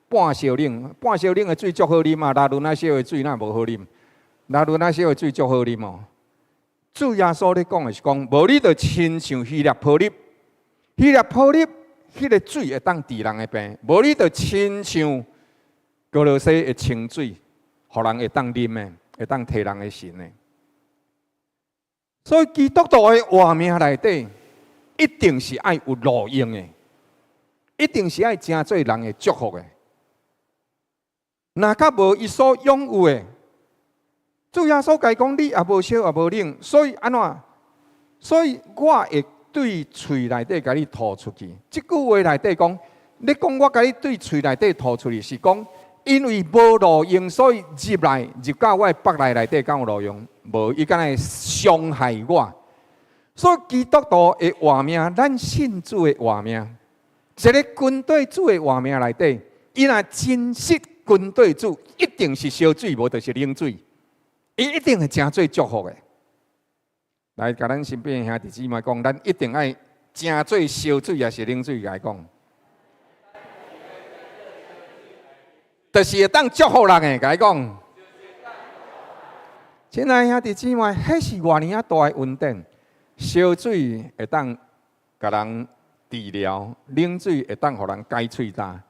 半燒冷，半燒冷的水足好啉啊，拉圇仔燒的水若無好啉？拉圇仔燒的水足好啉哦。主耶穌咧講的是講，無你就親像希臘波立，希臘波立彼个水會當治人的病，無你就親像歌羅西的清水，予人會當啉的，會當提人的神的。所以基督徒的活命內底，一定是愛有路用的，一定是愛成做人的祝福的。若較無伊所擁有的，主耶穌共伊講，你也無燒也無冷，所以按怎？所以我會對喙內底共你吐出去。這句話內底講，你講我共你對喙內底吐出去，是講因為無路用，所以入來入到我的腹內內底，敢有路用？無，伊敢會傷害我。所以基督徒的活命，咱信主的活命，一个跟綴主的活命內底，伊若真實跟綴主，一定是燒水，無就是冷水，伊一定會成做祝福的。來，共咱身邊兄弟姊妹講，咱一定愛成做燒水，抑是冷水？共伊講，就是會當祝福人的，共伊講。親愛兄弟姊妹，彼是偌爾仔大的恩典。燒水會當共人治療，冷水會當予人解喙焦。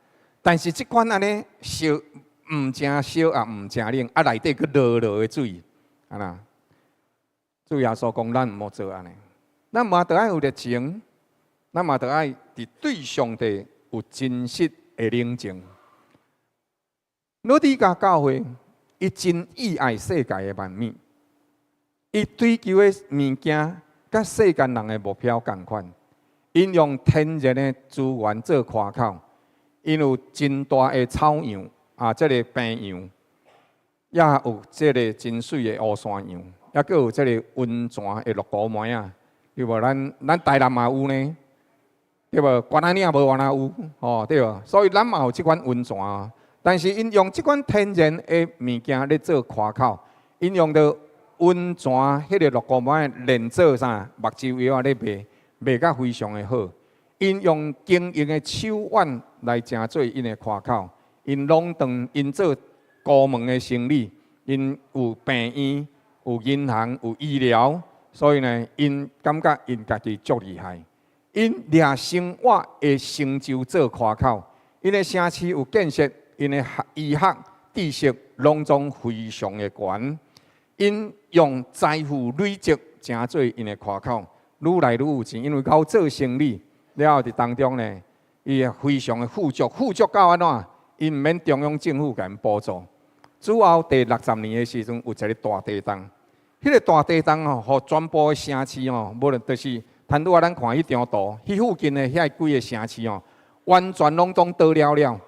但是這款按呢燒，毋誠燒也毋誠冷，啊內底閣濁濁的水，啊啦。主耶穌講，咱毋好做按呢，咱嘛著愛有熱情，咱嘛著愛佇對上帝有真實的冷靜。老底嘉教會，伊真意愛世界的萬物，伊追求的物件，佮世間人的目標仝款。𪜶用天然的資源做誇口，𪜶有真大的草羊啊，這个平羊，也有這个真媠的烏山羊，抑閣有這个溫泉的鹿谷糜仔，對無？咱台南嘛有呢，對無？關仔嶺無原來有，吼對無？所以咱嘛有這款溫泉。但是𪜶用這款天然的物件咧做誇口，𪜶用著溫泉彼个鹿谷糜仔煉做啥目睭藥仔咧賣，賣甲非常的好。𪜶用經營的手腕來成做𪜶的誇口，𪜶壟斷𪜶做高門的生意，𪜶有病院、有銀行、有醫療，所以呢，𪜶感覺𪜶家己足厲害。𪜶掠生活的成就做誇口，𪜶的城市有建設，𪜶的醫學知識攏總非常的懸。𪜶用財富累積成做𪜶的誇口，愈來愈有錢，因為𠢕做生意了後佇當中呢，伊會非常的富足，富足到按怎？伊毋免中央政府共𪜶補助。主後第60年的時陣，有一个大地動，彼个大地動吼，予全部的城市吼，無論就是頭拄仔咱看彼張圖，彼附近的遐幾个城市吼，完全攏總倒了了，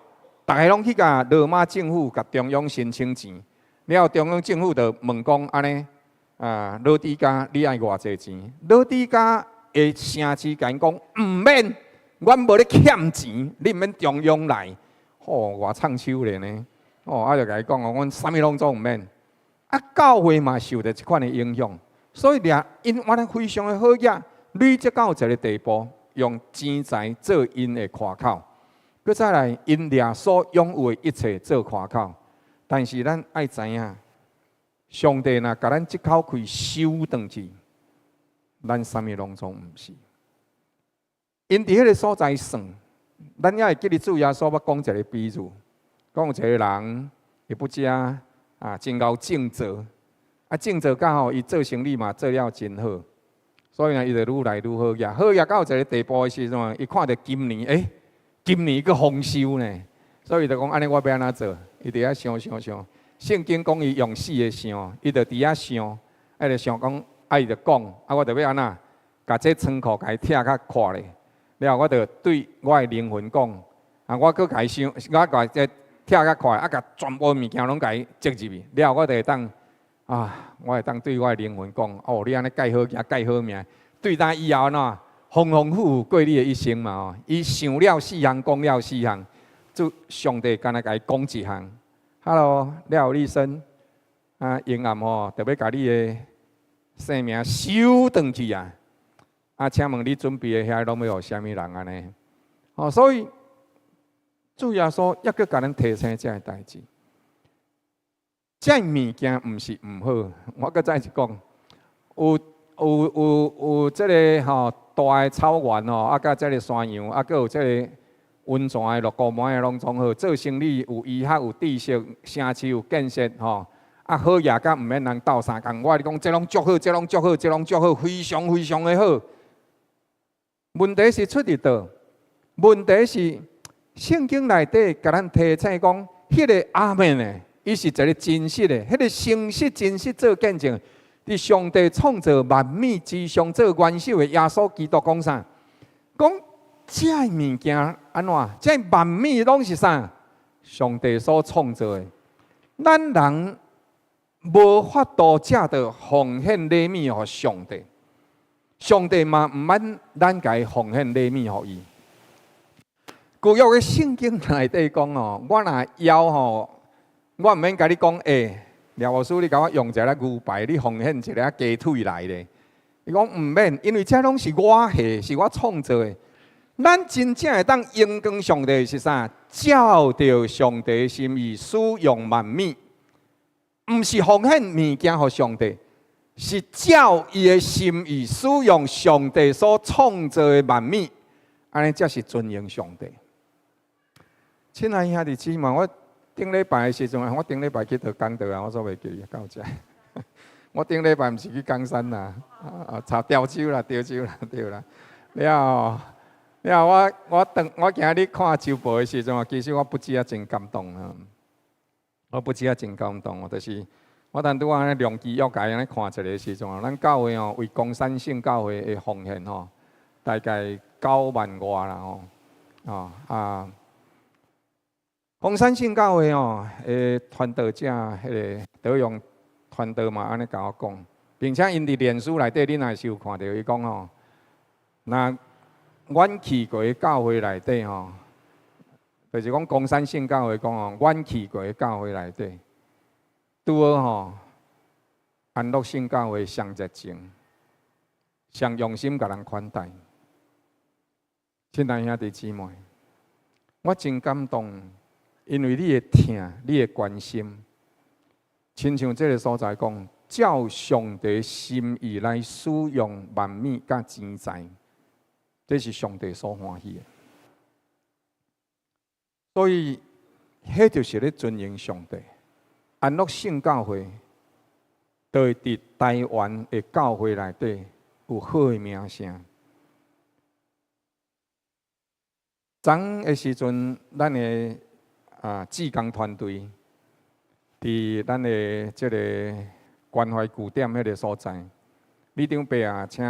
逐个攏去共羅馬政府共中央申請錢，了後中央政府就問講按呢，啊，老底嘉你愛偌濟錢？老底嘉的城市共𪜶講毋免，阮無咧欠錢，你毋免中央來，吼，偌衝手咧呢？哦，啊就共伊講哦，阮啥物攏總毋免。啊，教會嘛受著這款的影響，所以掠𪜶原來非常的好額，累積到一个地步，用錢財做𪜶的誇口，閣再來𪜶掠所擁有的一切做誇口。但是咱愛知影，上帝若共咱這口氣收轉去，咱啥物攏總毋是。𪜶佇彼个所在算，咱也會記得主耶穌捌講一个比喻，講有一个人伊不食啊，真𠢕種作，啊種作到吼，伊做生意嘛做了真好，所以呢，伊就愈來愈好額，好額到一个地步的時陣，伊看著今年，欸，今年閣豐收呢，所以伊就講按呢我欲按怎做？伊佇遐想想想，聖經講伊用四个想，伊就佇遐想，啊就想講，啊伊就講，啊我著欲按怎？共這倉庫共伊拆較闊咧，了後我就對我的靈魂講，啊我閣共伊想，我共這拆較闊，啊共全部物件攏共伊積入去，了後我就會當，啊，我會當對我的靈魂講，哦，你按呢蓋好行，蓋好命，對今以後按怎？豐豐富富過你的一生嘛吼。伊想了四項，講了四項，主上帝干焦共伊講一項。Hello，廖立生，啊，永暗吼，著欲共你的性命收轉去啊！啊，請問你準備的遐攏欲予啥物人按呢？哦，所以主耶穌抑閣共咱提醒這个代誌。這物件毋是毋好，我閣再一次講，有有有有這个吼大的草原吼，啊，佮這个山羊，啊，閣有這个溫泉的鹿谷糜仔攏總好，做生意有醫學有知識，城市有建設吼，啊好額佮毋免人鬥相共。我共你講，這攏足好，這攏足好，這攏足好，非常非常的好。問題是出佇佗？問題是聖經內底共咱提醒講，彼个阿們呢，伊是一个真實的，彼个誠實真實做見證，佇上帝創造萬物之上做元首的耶穌基督講啥？講這物件按怎？這萬物攏是啥？上帝所創造的。咱人無法度藉著奉獻禮物予上帝，上帝嘛毋免咱共伊奉獻禮物予伊。舊約的聖經內底講哦，我若枵吼，我毋免共你講，欸，廖牧師，你共我用一个牛排，你奉獻一个雞腿來咧。伊講毋免，因為這攏是我的，是我創造的。咱真正會當榮光上帝是啥？照著上帝心意使用萬物，毋是奉獻物件予上帝。是照伊的心意使用上帝所創造的萬物，按呢才是尊榮上帝。親愛兄弟姊妹，我頂禮拜的時陣，我頂禮拜去佗講道啊，我煞袂記得到遮。我頂禮拜毋是去岡山啦，啊，查潮州啦，潮州啦，對啦。了後，了後我當我今日看週報的時陣啊，其實我不止啊真感動啊，我不止啊真感動，就是我當拄仔按呢量機約共按呢看一个時陣啊，咱教會哦為岡山聖教會的奉獻吼，大概9萬外啦吼，哦啊。岡山聖教會哦，的傳道者，彼个德勇傳道嘛，按呢共我講，並且𪜶佇臉書內底，恁若是有看著伊講吼，若阮去過的教會內底吼，就是講岡山聖教會講吼，阮去過的教會內底，拄好吼，安樂聖教會上熱情，上用心共人款待。親愛兄弟姊妹，我真感動。因為你的疼，你的關心，親像這个所在講，照上帝心意來使用萬物佮錢財，這是上帝所歡喜的。所以，彼就是咧尊榮上帝。安樂聖教會，就會佇台灣的教會內底有好的名聲。昨的時陣，咱的志工團隊佇咱的這个關懷據點彼个所在，里長伯啊，請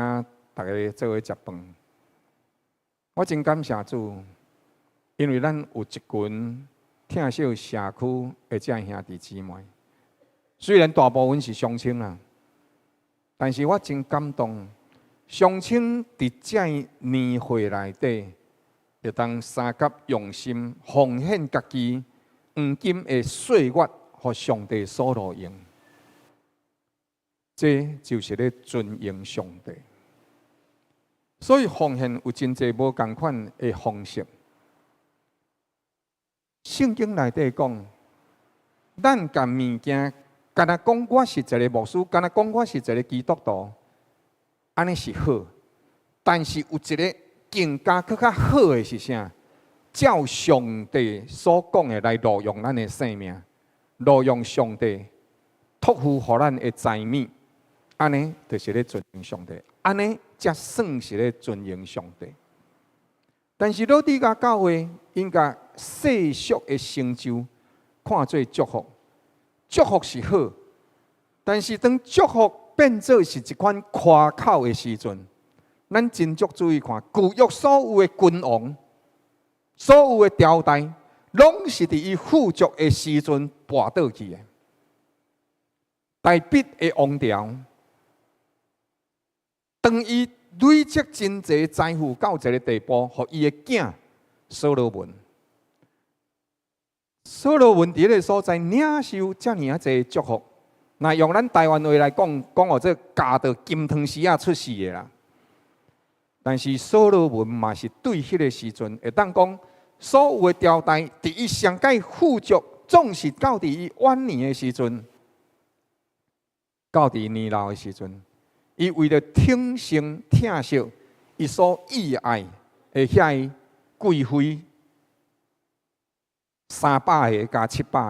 逐家做伙食飯。我真感謝主，因為咱有一群疼惜社區的這兄弟姊妹。雖然大部分是鄉親啊，但是我真感動，鄉親佇這年歲內底，會當相佮用心奉獻家己黃金的歲月，予上帝所路用，這就是咧尊榮上帝。所以奉獻有真濟無仝款的方式。聖經內底講，咱共物件，敢若講我是一个牧師，敢若講我是一个基督徒，按呢是好。但是有一个更加閣較好的是啥？照上帝所講的來路用咱的生命，路用上帝託付予咱的財物，按呢就是咧尊榮上帝，按呢才算是咧尊榮上帝。但是老底嘉教會𪜶共世俗的成就看做祝福，祝福是好，但是當祝福變做是一款誇口的時陣，咱真足注意看，舊約所有的君王，所有的朝代，攏是佇伊富足的時陣跋倒去的。大衛的王朝，當伊累積真濟財富到一个地步，予伊的囝所羅門，所羅門佇彼个所在領受遮爾啊濟祝福。若用咱台灣話來講，講予做咬著金湯匙仔出世的啦。但是所羅門嘛是對彼个時陣，會當講所有的朝代，佇伊上蓋富足，總是到佇伊晚年的時陣，到佇年老的時陣，伊為著挺身疼惜伊所意愛的遐個貴妃300個加700個，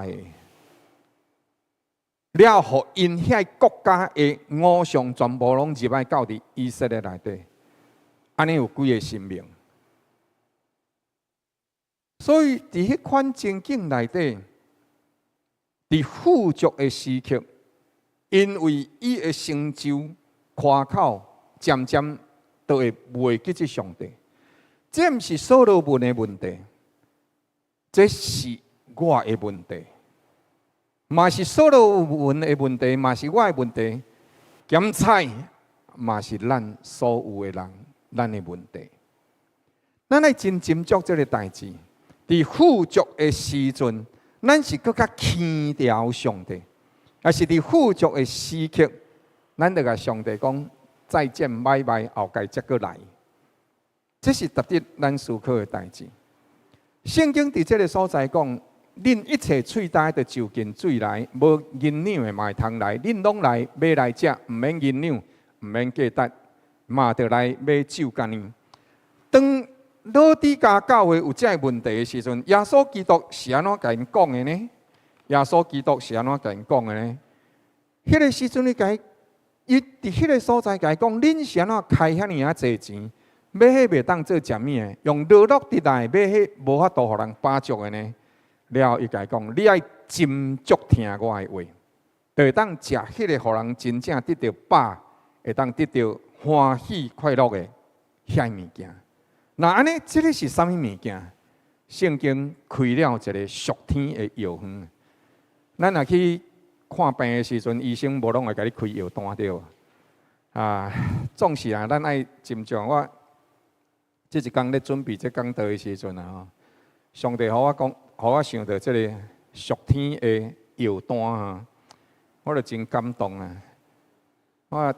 了予𪜶遐國家的偶像全部攏入來到佇以色列內底。按呢有幾个生命，所以佇彼款情景內底，佇富足的時刻，因為伊的成就誇口，漸漸都會袂記這上帝。這毋是所羅門的問題，這是我的問題，嘛是所羅門的問題，嘛是我的問題，兼且嘛是咱所有的人。咱的問題，咱愛真斟酌這个代誌。佇富足的時陣，咱是閣較輕佻上帝；抑是佇富足的時刻，咱就共上帝講再見，拜拜，後擺才閣來。這是值得咱思考的代誌。聖經佇這个所在講，恁一切喙焦的，就近水來；無銀兩的嘛會通來。恁攏來買來食，毋免銀兩，毋免價值，嘛著來買酒佮奶。當老底嘉教會有這个問題的時陣，耶穌基督是按怎共𪜶講的呢？耶穌基督是按怎共𪜶講的呢？彼个時陣，伊佇彼个所在共伊講，恁是按怎開遐爾仔濟錢，買彼袂當做食物的，用勞碌得來買彼無法度予人飽足的呢？了後伊共伊講，你愛斟酌聽我的話，就會當食彼个予人真正得著飽，會當得著歡喜快樂的遐物件。若按呢，這个是啥物物件？聖經開了一个屬天的藥方。咱若去看病的時陣，醫生無攏會共你開藥單對無？啊，總是啊，咱愛斟酌。我這一工咧準備這講道的時陣啊，吼，上帝予我講，予我想著這个屬天的藥單啊，我就真感動啊！我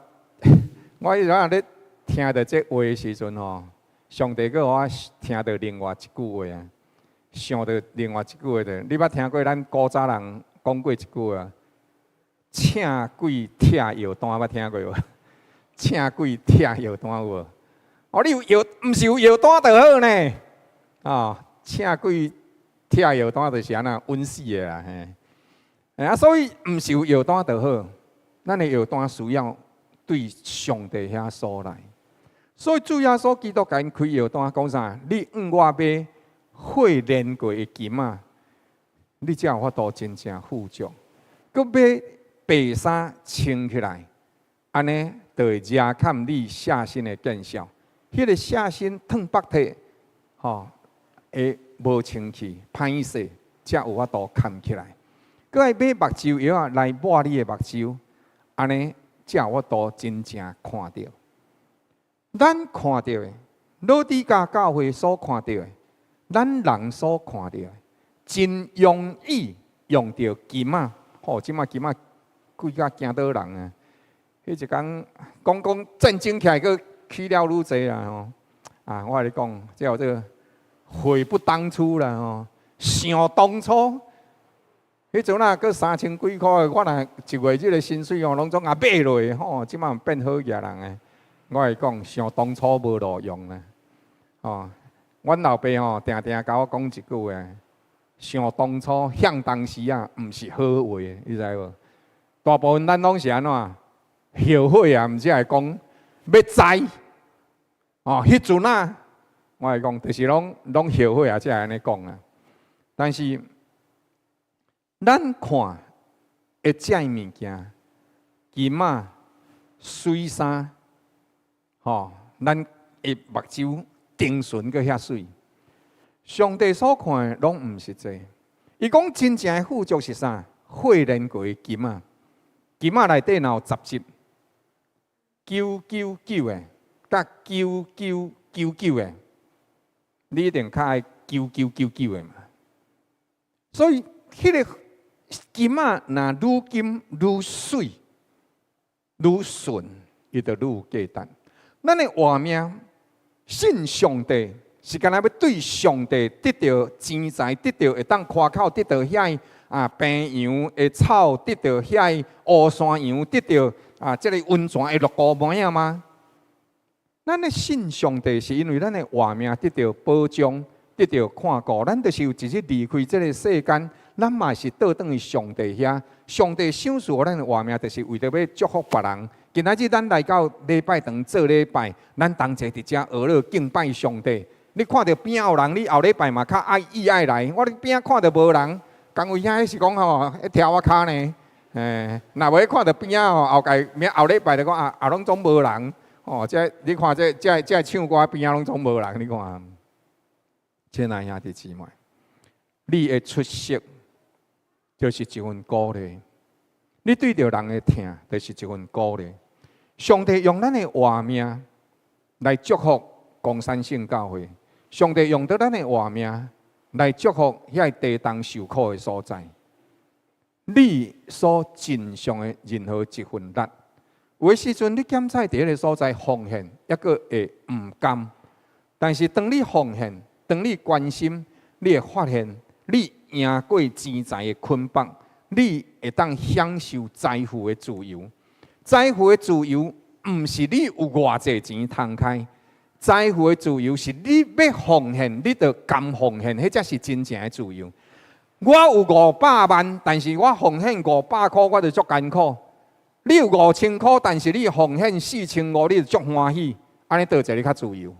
彼陣咧聽著這話的時陣吼，上帝閣予我聽著另外一句話啊，想著另外一句話著，你捌聽過咱古早人講過一句話？請鬼拆藥單，捌聽過無？請鬼拆藥單有無？哦，你有藥，毋是有藥單就好呢？哦，請鬼拆藥單就是按呢穩死的啦，嘿。啊，所以毋是有藥單就好，咱的藥單需要對上帝遐所來。所以主耶穌基督共𪜶開藥單，講啥？你向我買火煉過的金仔，你才有法度真正富足。閣買白衫穿起來，按呢就會遮蓋你赤身的見笑。彼个赤身褪腹體，吼，會無清氣，歹勢，才有法度崁起來。閣愛買目睭藥仔來抹你的目睭，按呢才有法度真正看著。咱看著的，老底嘉教會所看著的，咱人所看著的，真容易用著金仔。吼，這馬金仔貴甲驚倒人啊！彼一工講講戰爭起來，閣起了愈濟啦吼！啊，我共你講，這叫做悔不當初啦吼！想當初，彼陣啊，閣三千幾箍，我若一月這个薪水哦，攏總共買落吼，這馬變好額人的。我會講，想當初無路用啦，吼！阮老爸吼，定定共我講一句話：想當初，想當時啊，毋是好話，你知無？大部分咱攏是按怎後悔啊，毋才會講欲知哦，彼陣啊，我會講，就是攏攏後悔啊，才會按呢講啊。但是咱看的這物件，金仔、媠衫，吼，咱的目睭定神閣遐媠。上帝所看的攏毋是這，伊講真正的富足是啥？火煉過的金仔，金仔內底若有雜質，999的，佮9999的，你一定較愛九九九九的嘛。所以，彼个金仔若愈金愈媠、愈純，伊就愈有價值。咱的活命信上帝，是干焦欲對上帝得著錢財，得著會當誇口，得著遐啊白羊的草，得著遐烏山羊，得著啊這个溫泉的鹿膏麥仔嗎？咱的信上帝是因為咱的活命得著保障，得著看顧，咱就是有一日離開這个世間，咱嘛是倒轉去上帝遐。上帝賞賜予咱的活命，就是為著欲祝福別人。今仔日咱來到禮拜堂做禮拜，咱同齊佇遮學樂敬拜上帝。你看著邊仔有人，你後禮拜嘛較愛意愛來。我咧邊仔看著無人，講有影是講吼，咧跳我跤呢。嘿，若無看著邊仔吼，後蓋明後禮拜就講啊，啊攏總無人。哦，這你看這這這唱歌邊仔攏總無人，你看。親愛兄弟姊妹，你的出席就是一份鼓勵。你對著人的疼，就是一份鼓勵。上帝用咱的活命來祝福岡山聖教會，上帝用著咱的活命來祝福遐地動受苦的所在。你所盡上的任何一份力，有的時陣你檢採佇彼个所在奉獻，猶閣會毋甘。但是當你奉獻，當你關心，你會發現你贏過錢財的捆綁，你會當享受財富的自由。財富的自由毋是你有偌濟錢通開，財富的自由是你欲奉獻，你就甘奉獻，彼才是真正的自由。我有500萬，但是我奉獻500箍，我就足艱苦。你有5000箍，但是你奉獻4500，你就足歡喜。按呢佗一个較自由？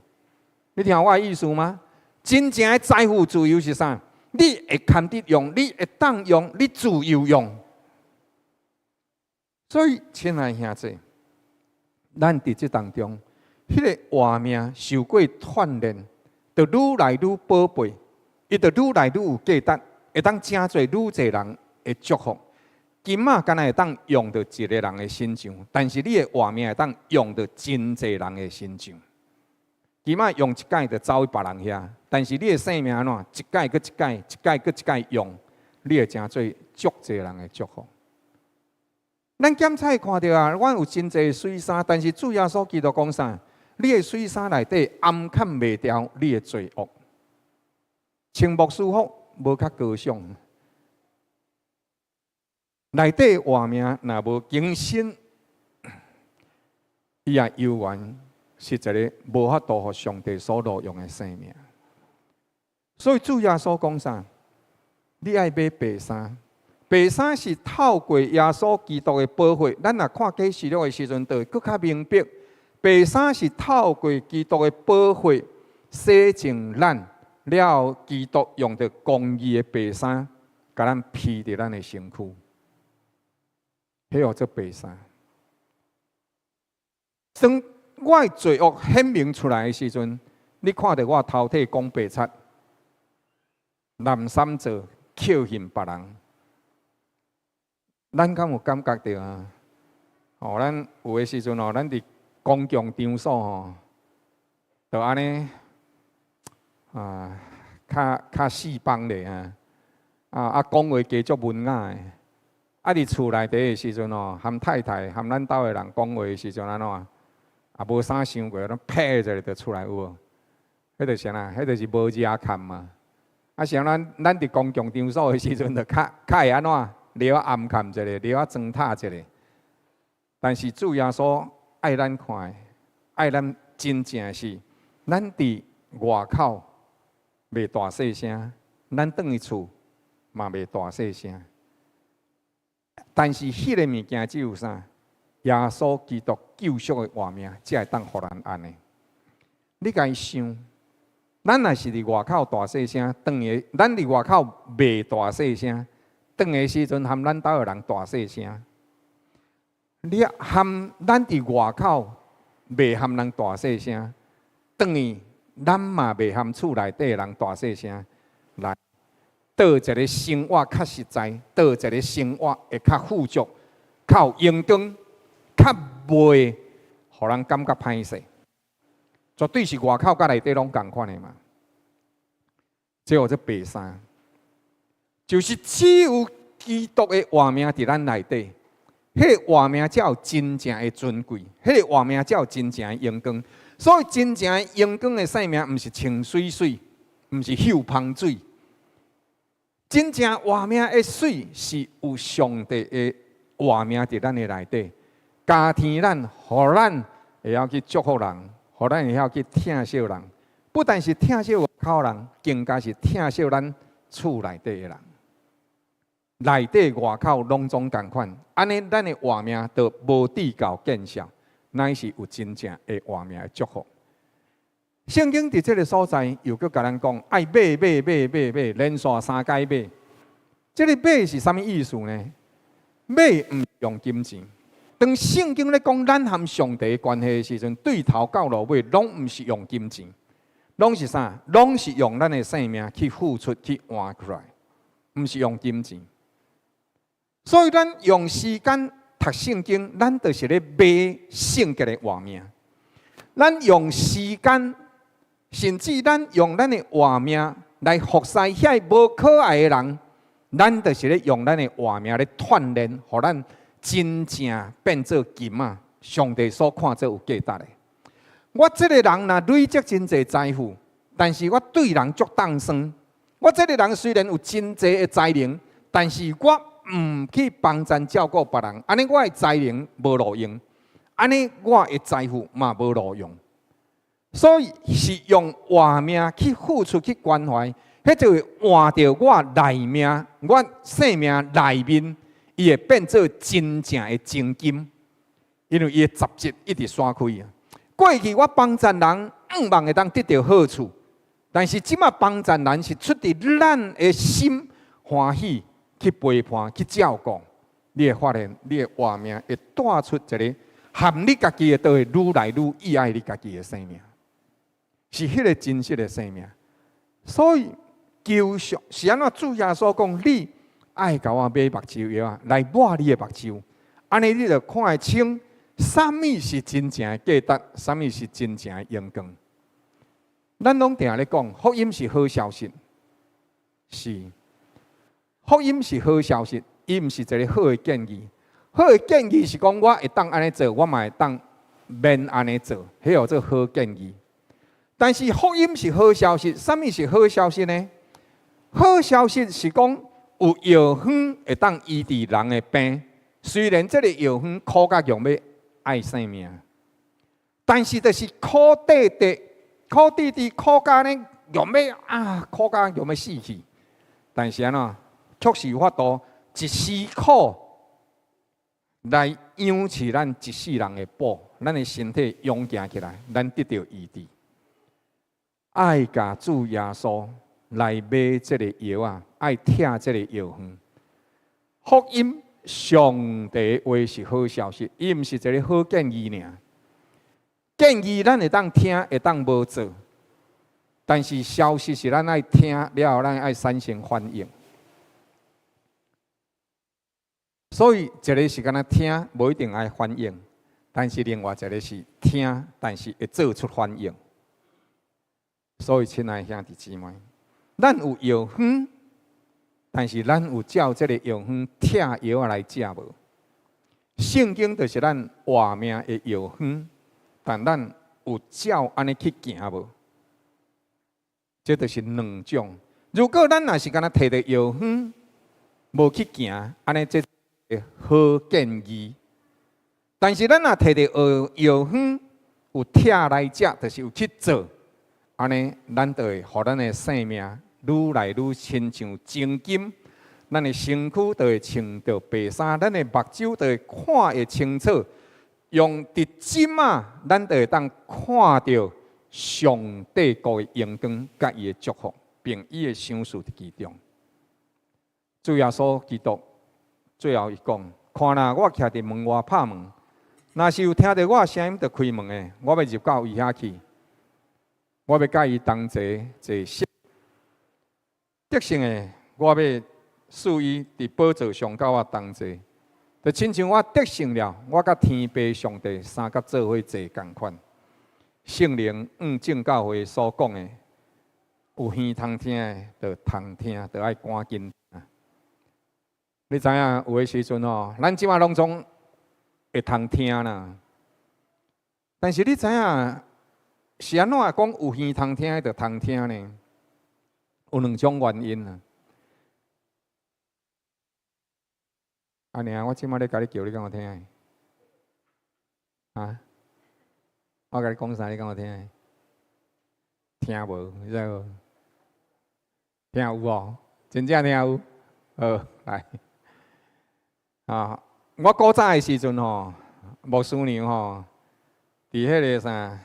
你聽我的意思嗎？真正的財富自由是啥？你會堪得用，你會當用，你自由用。所以，親愛兄弟，咱佇這當中，彼個活命受過鍛煉，就愈來愈寶貝，伊就愈來愈有價值，會當成做愈濟人的祝福。金仔敢若會當用佇一个人的身上，但是你的活命會當用佇真濟人的身上。金仔用一擺就走去別人遐，但是你的生命按怎？一擺閣一擺，一擺閣一擺用，你會成做足濟人的祝福。咱檢查看著啊，阮有真濟媠衫，但是主耶穌基督講啥？你的媠衫內底掩蓋袂牢你的罪惡。穿牧師服無較高尚，內底活命若無更新，伊也猶原是一个無法度予上帝所錄用的生命。所以主耶穌講啥？你愛買白衫，白衫是透過耶穌基督的寶血。咱若看啟示錄的時陣，就會閣較明白。白衫是透過基督的寶血洗淨咱，了後基督用著公義的白衫，共咱披佇咱的身軀，彼號做白衫。當我的罪惡顯明出來的時陣，你看著我頭體講白賊，濫三做，扣恨別人，咱敢有感覺著啊？哦，咱有的時陣哦，咱佇公共場所吼，就按呢啊，較較四方咧啊，啊啊講話加足文雅的，啊佇厝內底的時陣吼，含太太含咱兜的人講話的時陣按怎？啊無啥想過，攏啪一下就出來有無？彼就是啥？彼就是無遮看嘛。啊，像咱咱佇公共場所的時陣，就較較會按怎？略仔掩蓋一下，略仔裝塔一下。但是主耶穌愛咱看的，愛咱真正是，咱佇外口袂大細聲，咱轉去厝嘛袂大細聲。但是彼个物件只有啥？耶穌基督救贖的活命，才會當予咱按呢。你共伊想，咱若是佇外口大細聲，轉去咱佇外口袂大細聲，轉去時陣含咱兜的人大細聲。你含咱佇外口袂含人大細聲，轉去咱嘛袂含厝內底的人大細聲，來，佗一个生活較實在，佗一个生活會較富足、較有榮光、較袂予人感覺歹勢。絕對是外口佮內底攏仝款的嘛。這號做白衫，就是只有基督的活命佇咱內底，彼个活命才有真正的尊貴，彼个活命才有真正的榮光。所以真正的榮光的生命，毋是穿媠媠，毋是嗅芳水。真正活命的媠，是有上帝的活命佇咱的內底，加添咱，予咱會曉去祝福人，予咱會曉去疼惜人。不但是疼惜外口人，更加是疼惜咱厝內底的人。內底外口攏總仝款，按呢咱的活命就無至到見笑，乃是有真正的活命的祝福。聖經佇這个所在又閣共咱講，愛買買買買買，連續三擺買。這个買是啥物意思呢？買毋是用金錢。當聖經咧講咱和上帝關係的時陣，對頭到落尾攏毋是用金錢，攏是啥？攏是用咱的生命去付出去換過來，毋是用金錢。所以咱用時間讀聖經，咱就是咧買聖潔的活命。咱用時間，甚至咱用咱的活命來服侍遐無可愛的人，咱就是咧用咱的活命咧鍛煉，予咱真正變做金仔，上帝所看做有價值的。我這个人若累積真濟財富，但是我對人足凍酸，我這个人雖然有真濟的才能，但是我毋去幫贊照顧別人，按呢我的才能無路用，按呢我的財富嘛無路用。所以是用活命去付出去關懷，彼就會換著我內命，我生命內面，伊會變做真正的精金，因為伊的雜質一直散開啊。過去我幫贊人，向望會當得著好處，但是這馬幫贊人是出自咱的心歡喜去陪伴、去照顧，你會發現你的活命會帶出一个和你家己的都會愈來愈意愛你家己的生命，是彼个真實的生命。所以求上是按怎主耶穌講，你愛共我買目睭藥仔，來抹你的目睭，按呢你就看會清，啥物是真正的價值，啥物是真正的榮光。咱攏定咧講，福音是好消息，是福音是好消息，伊毋是一个好的建議。好的建議是講，我會當按呢做，我嘛會當免按呢做，彼叫做好建議。但是福音是好消息，啥物是好消息呢？好消息是講有藥方會當醫治人的病，雖然這个藥方苦甲用欲愛性命，但是就是苦滴滴、苦滴滴、苦甲呢用欲啊，苦甲用欲死去。但是按怎，卻是有法度一絲苦來養飼咱一世人的補，咱的身體勇健起來，咱得著醫治。愛共主耶穌來買這个藥仔，愛拆這个藥方。福音上帝話是好消息，伊毋是一个好建議爾。建議咱會當聽，會當無做，但是消息是咱愛聽了後，咱愛產生反應。所以一个是干焦聽，無一定愛反應；但是另外一个是聽，但是會做出反應。所以，親愛兄弟姊妹，咱有藥方，但是咱有照這个藥方拆藥仔來食無？聖經就是咱活命的藥方，但咱有照按呢去行無？這就是兩種。如果咱若是干焦提著藥方，無去行，按呢這好建議。但是咱若提著藥方，有拆來食，就是有去做。按呢，咱就會予咱的生命愈來愈親像精金，咱的身軀就會穿著白衫，咱的目睭就會看會清楚。用佇這馬，咱就會當看著上帝國的榮光，佮伊的祝福，並伊的賞賜佇其中。主耶穌基督最後伊講：看哪，我徛佇門外拍門，若是有聽著我的聲音就開門的，我欲入到伊遐去。我欲佮伊同齊坐席，得勝的，我欲賜伊佇寶座上佮我同坐，就親像我得勝了，我佮天父上帝三角做伙坐仝款。聖靈向眾教會所講的，有耳通聽的，就通聽，就愛趕緊。你知影有的時陣吼，咱這馬攏總會通聽啦，但是你知影？是按怎講有耳通聽就通聽呢？有兩種原因啊。阿娘，我這馬咧共你叫，你敢有聽？啊？我共你講啥，你敢有聽？聽無？你知無？聽有無？真正聽有？好，來。啊！我古早的時陣吼，牧師娘吼，佇彼个啥？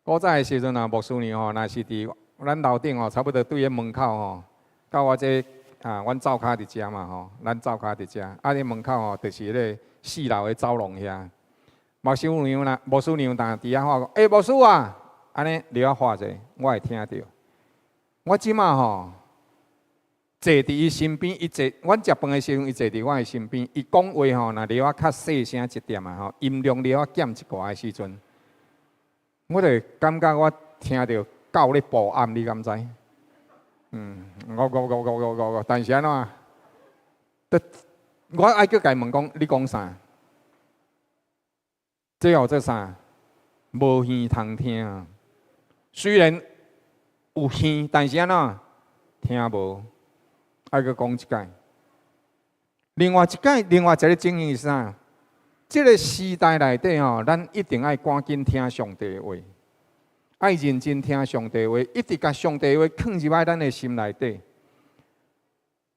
古早的時陣啊，牧師娘吼，若是佇咱樓頂吼，差不多對彼門口吼，到我這啊，阮灶跤佇遮嘛吼，咱灶跤佇遮，啊，彼門口吼，就是彼个四樓的走廊遐。牧師娘啦，牧師娘當佇遐喊講，欸，牧師啊，按呢著喊者，我會聽著。我這馬吼坐佇伊身邊，伊坐，阮食飯的時陣，伊坐佇我的身邊，伊講話吼，若著較細聲一點啊吼，音量著減一寡的時陣。我就感覺我聽著狗咧報暗，你敢知？嗯，我我我我我我，但是按怎？我愛閣共伊問講，你講啥？這叫做啥？無耳通聽。雖然有耳，但是按怎？聽無？愛閣講一擺。另外一擺，另外一个情形是啥？這个時代內底吼，咱一定愛趕緊聽上帝話，愛認真聽上帝話，一直共上帝話囥入來咱的心內底。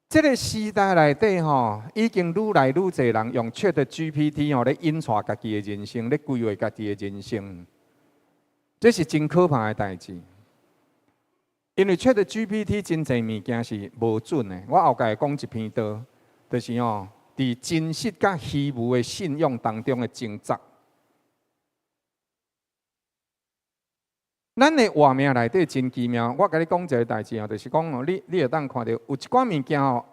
這个時代內底吼，已經愈來愈濟人用 ChatGPT 吼咧引帶家己的人生，咧規劃家己的人生，這是真可怕的代誌。因為 ChatGPT 真濟物件是無準的。我後蓋會講一篇道，就是吼，佇真實佮虛無的信仰當中的掙扎。咱的活命內底真奇妙，我共你講一个代誌吼，就是講吼，你會當看著有一寡物件吼，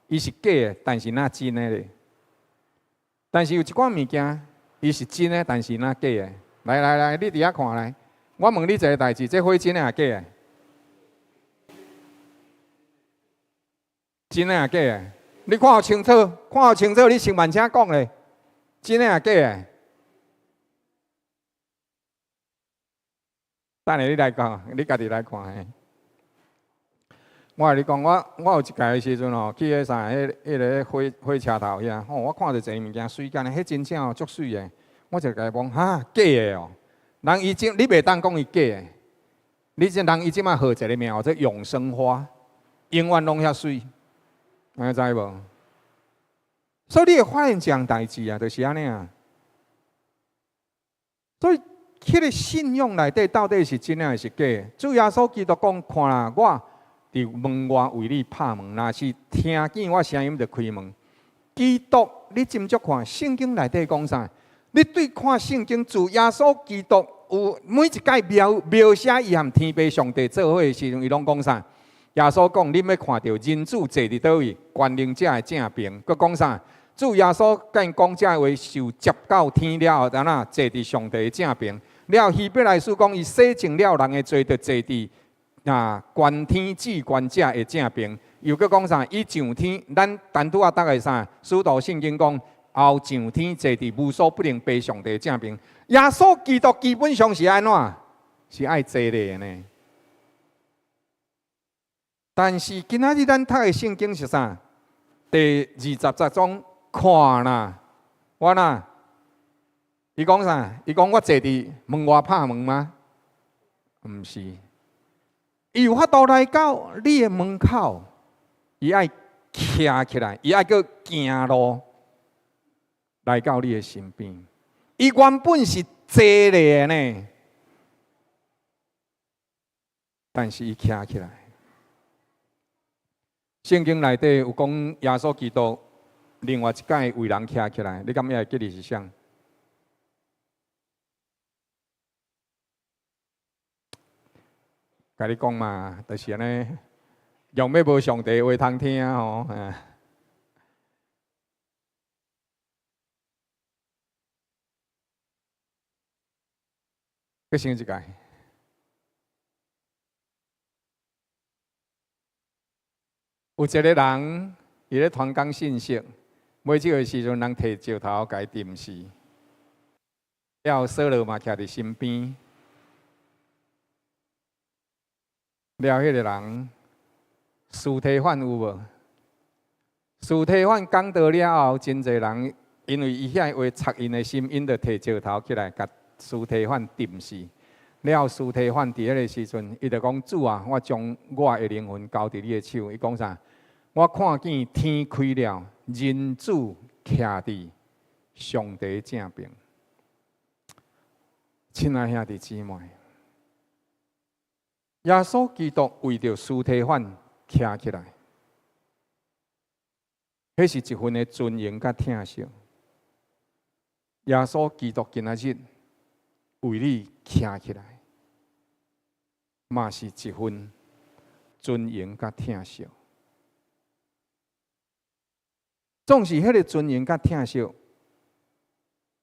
伊是假的，但是若真的咧。但是有一寡物件，伊是真的，但是若假的。來來來，你佇遐看來，我問你一个代誌，這火真的抑假的？真的抑假的？你看予清楚，看予清楚，你先慢請講咧，真的抑假的？等下你來講，你家己來看嘿。我共你講，我有一擺的時陣吼，去彼啥，彼个火車頭遐，吼，我看著一个物件媠干呢，彼真正哦足媠的。我就共伊講，哈，假的哦。人伊這你袂當講伊假的，你這人伊這擺號一个名，叫做永生花，永遠攏遐媠，你知無？所以你會發現一項代誌啊，就是按呢啊。所以，彼个信仰內底到底是真的還是假的？主耶穌基督講：看啦，我佇門外為你拍門，若是聽見我聲音就開門。基督，你斟酌看聖經內底講啥？你對看聖經，主耶穌基督有每一擺描寫伊和天父上帝做伙的時陣，伊攏講啥？耶穌講：恁欲看著人子坐佇佗位，權能者的正爿。閣講啥？主耶穌共𪜶講這話，受接到天了後，怎啊坐佇上帝的正爿？了希伯來書講，伊洗淨了人的罪，就坐佇啊觀天至權者的正爿。又閣講啥？伊上天，咱單拄仔讀的啥？使徒信經講，後上天坐佇無所不能父上帝的正爿。耶穌基督基本上是按怎？是愛坐咧的呢。但是今仔日咱讀的聖經是啥？第二十節章看啦，我啦，伊講啥？伊講我坐佇門外拍門嗎？毋是，伊有法度來到你的門口，伊愛徛起來，伊愛閣行路來到你的身邊。伊原本是坐咧的呢，但是伊徛起來。聖經內底有講耶穌基督另外一擺為人徛起來，你敢會記得是啥？共你講嘛，就是按呢，用欲無上帝話通聽吼。閣想一擺。有一個人，伊咧傳講信息，尾這个時陣，人提石頭共伊釘死，了後掃羅嘛徛佇身邊，了彼个人，司提反有無？司提反講道了後，真濟人因為伊遐話插𪜶的心，𪜶就提石頭起來，共司提反釘死。了後，司提反佇彼个時陣，伊就講：主啊，我將我的靈魂交佇你的手。伊講啥？我看見天開了，人子徛佇上帝正爿。親愛兄弟姊妹，耶穌基督為著司提反徛起來，彼是一份的尊榮佮疼惜。耶穌基督今仔日為你徛起來，嘛是一份尊榮佮疼惜。總是彼个尊榮佮疼惜，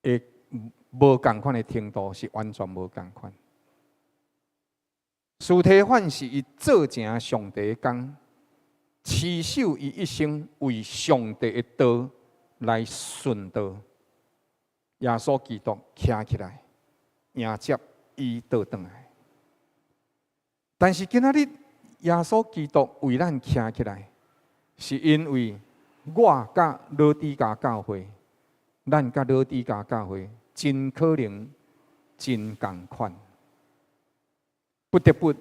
會無仝款的程度是完全無仝款。司提反是伊做成上帝的工，持守伊一生為上帝的道來殉道。耶穌基督徛起來迎接伊倒轉來。但是今仔日耶穌基督為咱徛起來，是因為我佮老底嘉教會，咱佮老底嘉教會真可能真仝款，不得不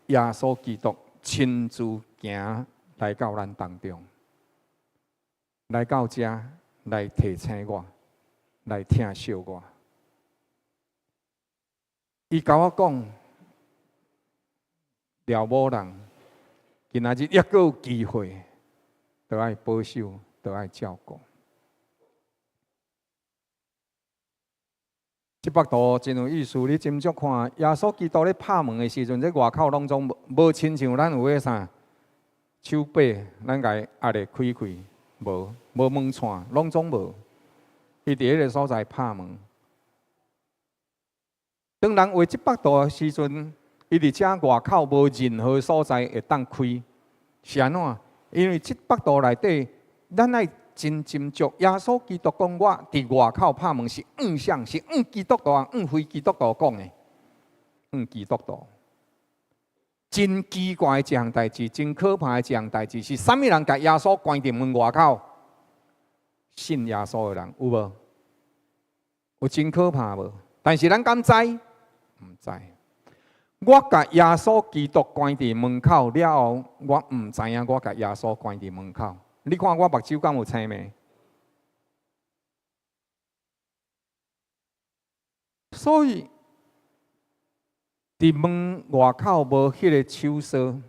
耶穌基督親自行來到咱當中，來到遮來提醒我，來疼惜我。伊共我講，廖某人今仔日猶閣有機會，著愛保守，著愛照顧。這幅圖真有意思，你斟酌看，耶穌基督咧拍門的時陣，這外口攏總無無親像咱有彼啥手把，咱共伊壓咧開開，無無門掣，攏總無。伊佇彼个所在拍門。當人畫這幅圖的時陣，伊佇遮外口無任何所在會當開，是按怎？因為這幅圖內底，咱愛真斟酌。耶穌基督講，我佇外口拍門是向誰，是向基督徒啊，向非基督徒講的，向基督徒。真奇怪的一項代誌，真可怕的一項代誌，是啥物人共耶穌關佇門外口？信耶穌的人有無？有真可怕無？但是咱敢知？毋知。我共耶穌基督關佇門口了後，我毋知影我共耶穌關佇門口。你看我目睭敢有青眉？所以佇門外口無彼个手鎖，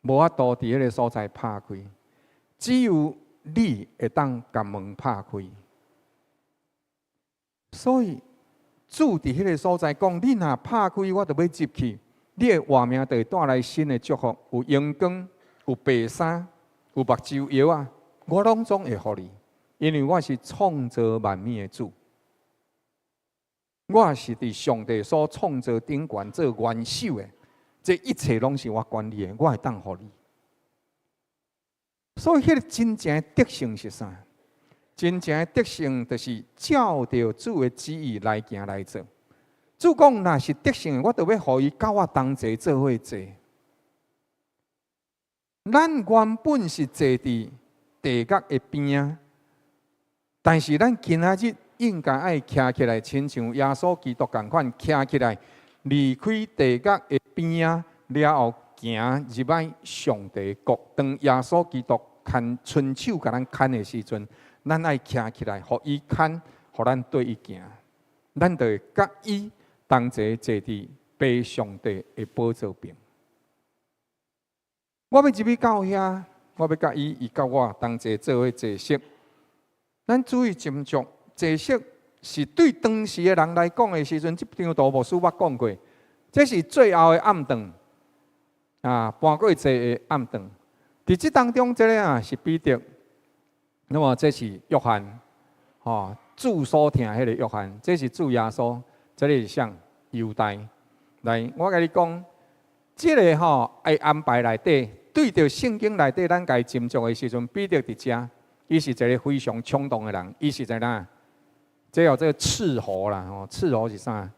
無法度佇彼个所在拍開。只有你會當共門拍開。所以主佇彼个所在講：你若拍開，我就欲入去。你的活命就會帶來新的祝福，有榮光，有白衫，有目睭藥仔，我攏總會予你，因為我是創造萬物的主，我是佇上帝所創造頂懸做元首的，這一切攏是我管理的，我會當予你。所以，彼个真正的得勝是啥？真正的得勝就是照著主的旨意來行來做。主講，若是得勝，我就欲予伊佮我同齊做伙坐。咱原本是坐佇地獄的邊仔，但是咱今仔日應該愛徛起來，親像耶穌基督仝款徛起來，離開地獄的邊仔了後，行入來上帝國。當耶穌基督牽伸手共咱牽的時陣，咱愛徛起來，予伊牽，予咱綴伊行，咱就會佮伊同齊坐佇父上帝的寶座邊。我欲入去到遐，我欲佮伊，伊佮我同齊做伙坐席。咱注意斟酌，坐席是對當時的人來講的時陣，這張圖牧師捌講過，這是最後的暗頓啊，盤過節的暗頓。佇這當中，這个啊是彼得，那麼這是約翰，吼，主所疼彼个約翰，這是主耶穌，這个是誰？猶大。來，我共你講，這个吼愛安排內底，對著聖經內底，咱共伊斟酌的時陣，彼得佇遮，伊是一个非常衝動的人，伊是一个這叫做斥候啦，吼，斥候是啥？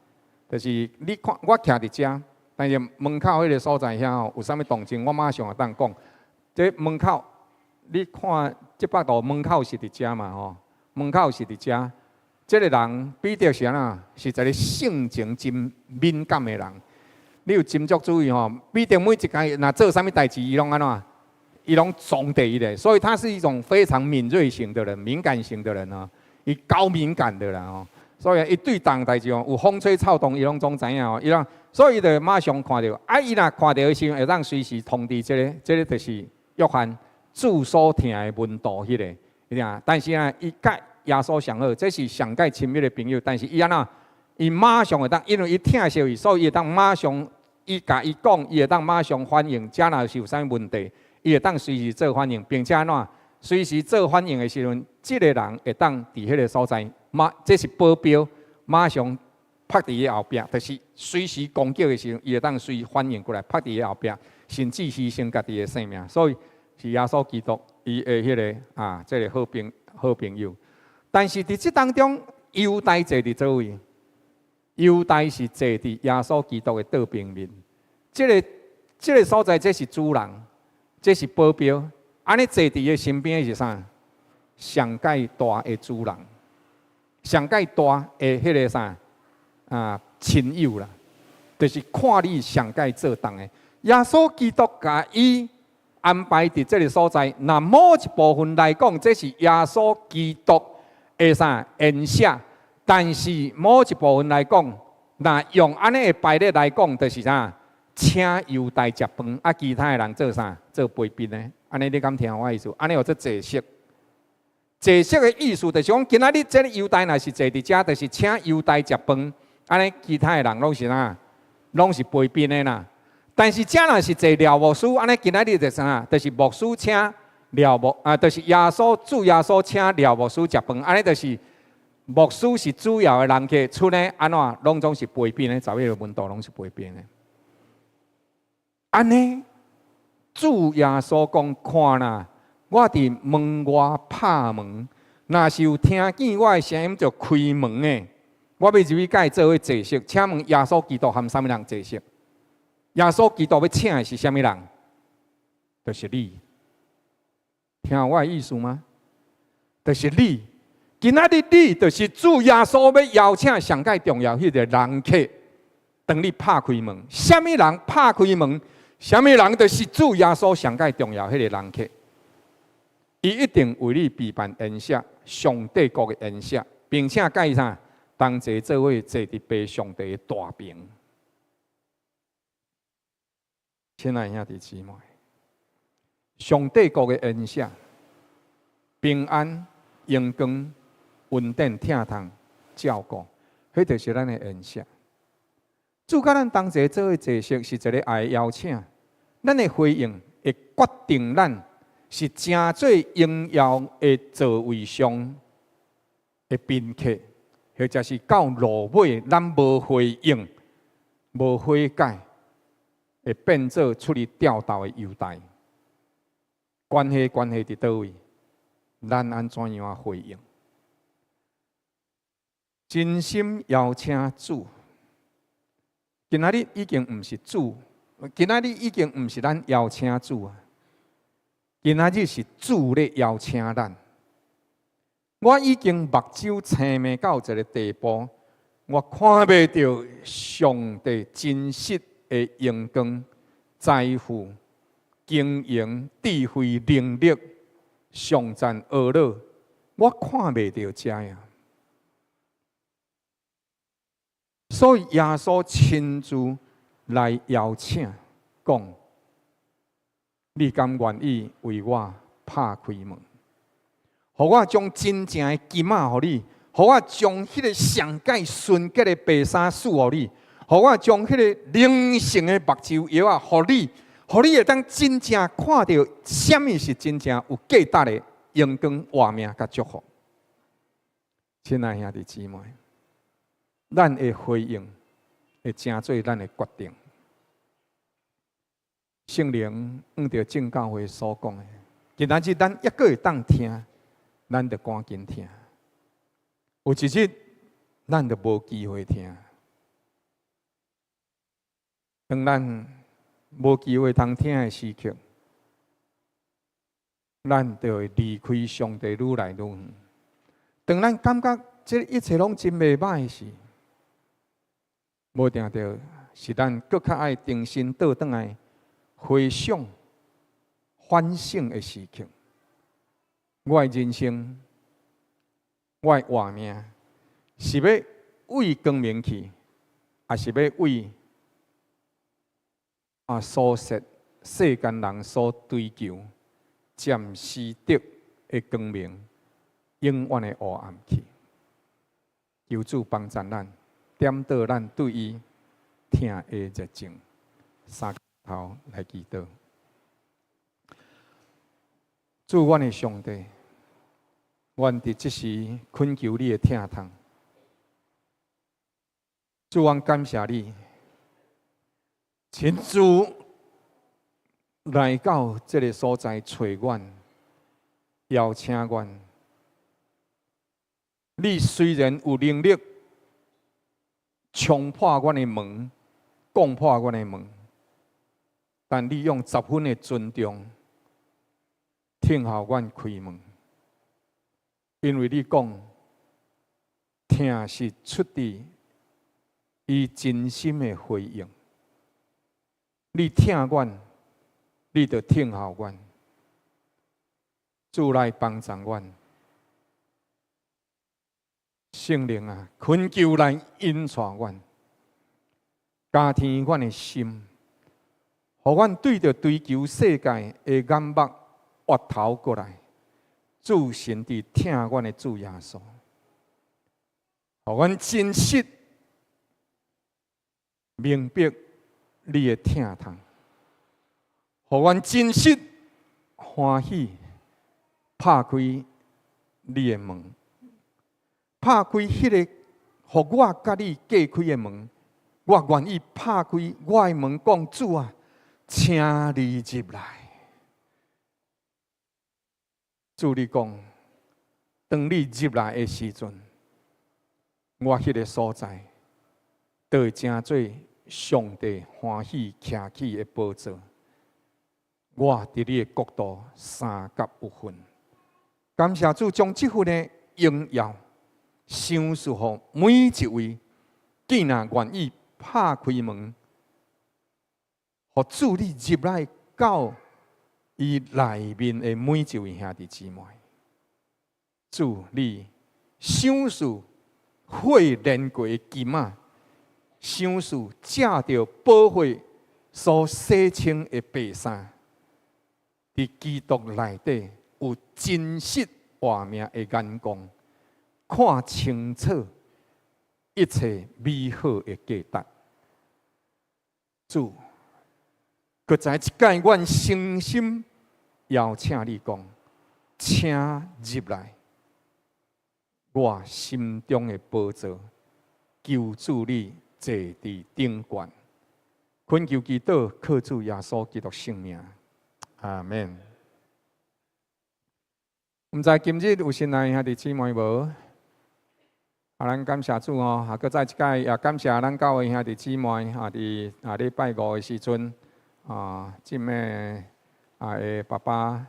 就是你看我徛佇遮，但是門口彼个所在遐吼有啥物動靜，我馬上會當講。這門口，你看這幅圖門口是佇遮嘛吼？門口是佇遮，這个人彼得是按怎？是一个性情真敏感的人。你有斟酌注意吼？彼得每一工若做啥物代誌，伊攏按怎？伊攏總第一的，所以他是一種非常敏銳型的人，敏感型的人啊，伊高敏感的啦吼。所以伊對逐項代誌哦，有風吹草動，伊攏總知影哦。伊攏所以伊就馬上看著，啊，伊若看著的時陣，會當隨時通知這个，這个就是約翰主所疼的門徒彼个，你聽。但是啊，伊佮耶穌上好，這是上蓋親密的朋友。但是伊按怎？伊馬上會當，因為伊疼惜伊，所以伊會當馬上，伊共伊講，伊會當馬上反應。遮若是有啥物問題，伊會當隨時做反應，並且按怎？隨時做反應的時陣，這個人會當佇彼个所在，馬這是保鏢，馬上拍佇伊後壁，就是隨時攻擊的時陣，伊會當隨時反應過來，拍佇伊後壁，甚至犧牲家己的性命。所以是耶穌基督伊的彼个啊，這个好朋友。但是佇這當中，猶大坐佇佗位？猶大是坐佇耶穌基督的倒邊面。這个這个所在這是主人，這是保鏢。按呢坐佇伊身邊是啥？上蓋大的主人，上蓋大的彼个啥？啊，親友啦，就是看你上蓋做重的。耶穌基督共伊安排佇這个所在，若某一部分來講，這是耶穌基督的啥筵席？但是某一部分來講，若用按呢的排列來講，就是啥？請猶大食飯，啊，其他的人做啥？做陪賓的。按呢你敢聽我意思？按呢叫做坐席。坐席的意思就是講，今仔日這个猶大若是坐佇遮，就是請猶大食飯，按呢其他的人攏是啥？攏是陪賓的啦。但是遮若是坐廖牧師，按呢今仔日就是啥？就是牧師請廖牧啊，就是耶穌主耶穌請廖牧師食飯，按呢就是牧師是主要的人客，賰呢按怎攏總是陪賓的，十一个門徒攏是陪賓的。按呢，主耶穌講看啦，我佇門外拍門，若是有聽見我的聲音就開門的，我欲入去共伊做伙坐席。請問耶穌基督和啥物人坐席？耶穌基督欲請的是啥物人？就是你。聽我的意思嗎？就是你。今仔日你就是主耶穌欲邀請上蓋重要彼个人客，當你拍開門，啥物人拍開門？啥物人就是主耶穌上蓋重要彼个人客。伊一定為你備辦筵席，上帝國的筵席，並且共伊啥同齊做伙坐佇父上帝的大爿。親愛兄弟姊妹，上帝國的筵席，平安、榮光、恩典、疼痛、照顧，彼就是咱的筵席。主佮咱同齊做伙坐席，是一个愛的邀請。咱的回應會決定咱是成做榮耀的座位上的賓客，或者是到落尾咱無回應、無悔改，會變做出去吊斗的猶大。關係關係佇佗位？咱按怎樣回應？真心邀請主。今仔日已經毋是主，今仔日已經毋是咱邀請主啊！今仔日是主咧邀請咱。我已經目睭青盲到一个地步，我看袂著上帝真實的榮光、財富、經營、智慧、能力、賞讚、呵咾，我看袂著遮呀。所以耶穌親自來邀請，講：你敢願意為我拍開門？予我將真正的金仔予你，予我將彼个上蓋純潔的白衫賜予你，予我將彼个靈性的目睭藥仔予你，予你會當真正看著啥物是真正有價值的榮光、活命佮祝福。親愛兄弟姊妹，咱的回應會成做咱的決定。聖靈按著眾教會所講的，今仔日咱猶閣會當聽，咱就趕緊聽。有一日，咱就無機會聽。當咱無機會通聽的時刻，咱就會離開上帝愈來愈遠。當咱感覺這一切攏真袂䆀時，無定著是咱閣較愛重新倒轉來回想、反省的時刻。我的人生，我的活命，是欲為光明去，抑是欲為啊所說世間人所追求暫時得的光明，永遠的黑暗去？求主幫助咱，點著咱對伊疼的熱情，三頭來祈禱。主，阮的上帝，阮佇這時懇求你的疼痛。主，阮感謝你，親自來到這个所在揣阮，邀請阮。你雖然有能力衝破阮的門，攻破阮的門，但你用十分的尊重，聽候阮開門，因為你講，疼是出自伊真心的回應。你疼阮，你就聽候阮，主來幫助阮，聖靈啊，懇求來引帶阮，加添阮的心。予阮對著追求世界的眼目回頭過來，注神佇疼阮的主耶穌，予阮真實明白你的疼痛，予阮真實歡喜拍開你的門，拍開彼個予我佮你隔開的門，我願意拍開我的門，講主啊！請你入來，主你講，當你入來的時陣，我彼个所在，就會成做上帝歡喜徛起的寶座。我佇你的國度相佮有份，感謝主將這份的榮耀賞賜予每一位，既然願意拍開門，予主你入來到伊內面的每一位兄弟姊妹，主你賞賜火煉過的金仔，賞賜藉著寶血所洗清的白衫，佇基督內底有真實活命的眼光，看清楚一切美好的價值。主，閣再一擺，阮誠心邀請你講，請入來，我心中的寶座，求主你坐佇頂懸，懇求祈禱，靠主耶穌基督聖名，阿門。毋知今日有新來兄弟姊妹無？啊，咱感謝主哦！啊，閣再一擺也感謝咱教會兄弟姊妹啊，佇啊禮拜五的時陣啊，姊妹啊的爸爸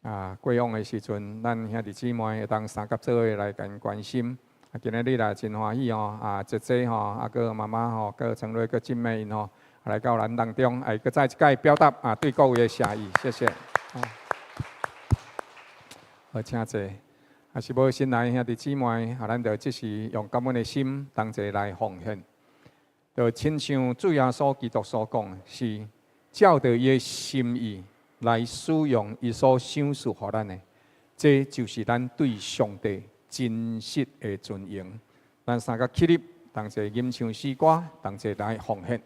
啊過往的時陣，咱兄弟姊妹會當相佮做伙來共關心。啊，今仔日來真歡喜哦！啊，姐姐吼，啊，閣媽媽吼，閣陳瑞，閣姊妹𪜶吼，來到咱當中，來閣再一擺表達啊對各位的謝意，謝謝。好，請坐。啊，是無新來兄弟姊妹，啊，咱就這時用感恩的心，同齊來奉獻。就親像主耶穌基督所講，是照著伊的心意來使用伊所賞賜予咱的，這就是咱對上帝真實的尊榮。咱三個起立，同齊吟唱詩歌，同齊來奉獻。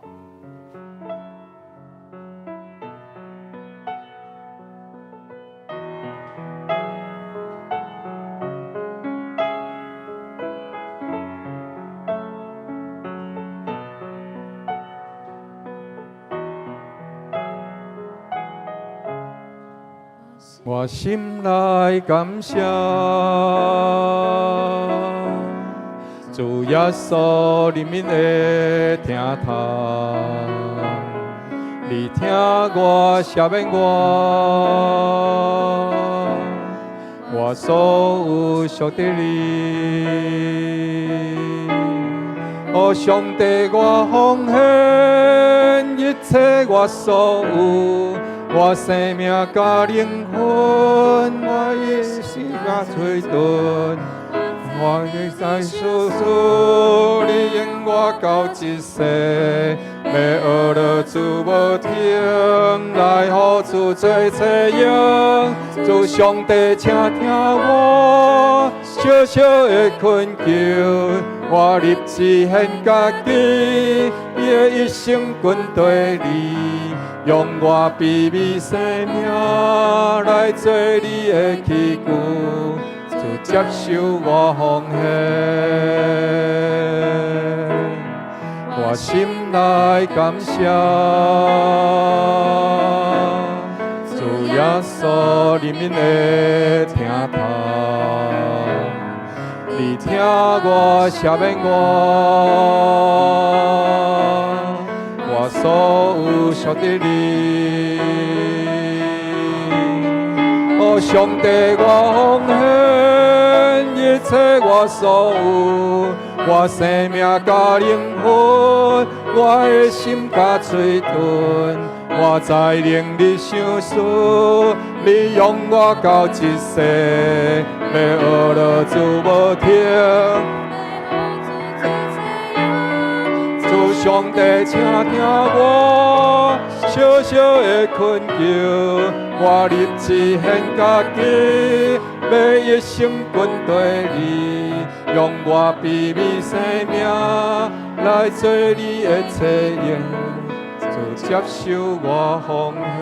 我心內感謝主耶穌憐憫的疼痛，你疼我，赦免我，我所有屬佇你。哦，上帝，我奉獻一切我所有。我生命佮靈魂，我一生佮吹盾，我一在處處，你引我到這世，欲學了主無停，來予主做冊用。主上帝，請聽我小小的懇求，我立志獻家己，的一生跟綴你。用我卑微生命來做你的器具，主接受我奉獻，我心內感謝主耶穌憐憫的疼痛，你疼我，赦免我。我我所有屬佇你。哦，上帝，我奉獻一切我所有，我生命佮靈魂，我的心佮喙唇，我才能你賞賜，你用我到這世，欲學落主無停。主上帝，請聽我小小的懇求，我立志獻家己，欲一生跟隨你，用我卑微生命來做你的冊用，主接受我奉獻。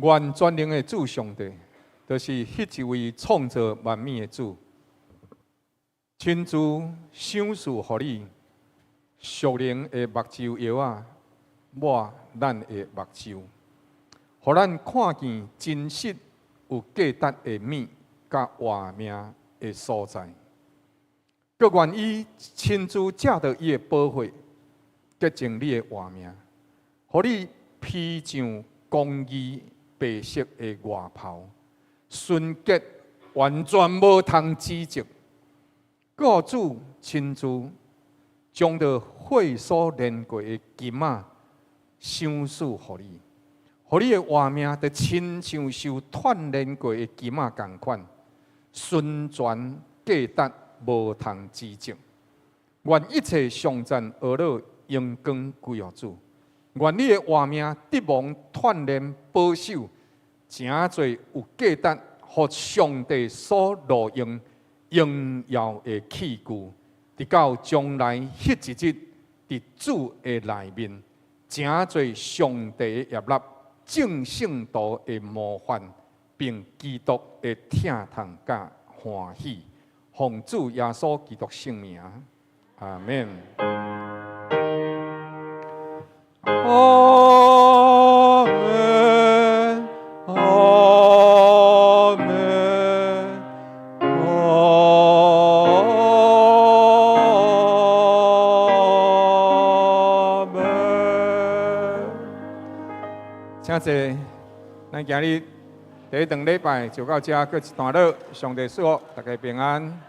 願全能的主上帝，就是彼一位創造萬物的主，親自賞賜予你屬靈的目睭藥仔，抹咱的目睭，予咱看見真實有價值的物佮活命的所在。閣願意親自藉著伊的寶血潔淨你的活命，予你披上公義白色的外袍，純潔完全無通指責。閣主親自將著火所煉過的金仔賞賜予你，予你的活命就親像受鍛煉過的金仔仝款，純全價值無通指責。願一切頌讚呵咾榮光歸予主。願你的活命得蒙鍛煉保守，成做有價值，予上帝所錄用榮耀的器具，直到將來彼一日，佇主的內面，成做上帝的悅納，眾聖徒的模範，並基督的疼痛佮歡喜。奉主耶穌基督聖名，阿門。阿門，阿門，阿門。請坐，咱今日第一頓禮拜就到這，閣一段落。上帝賜福，大家平安。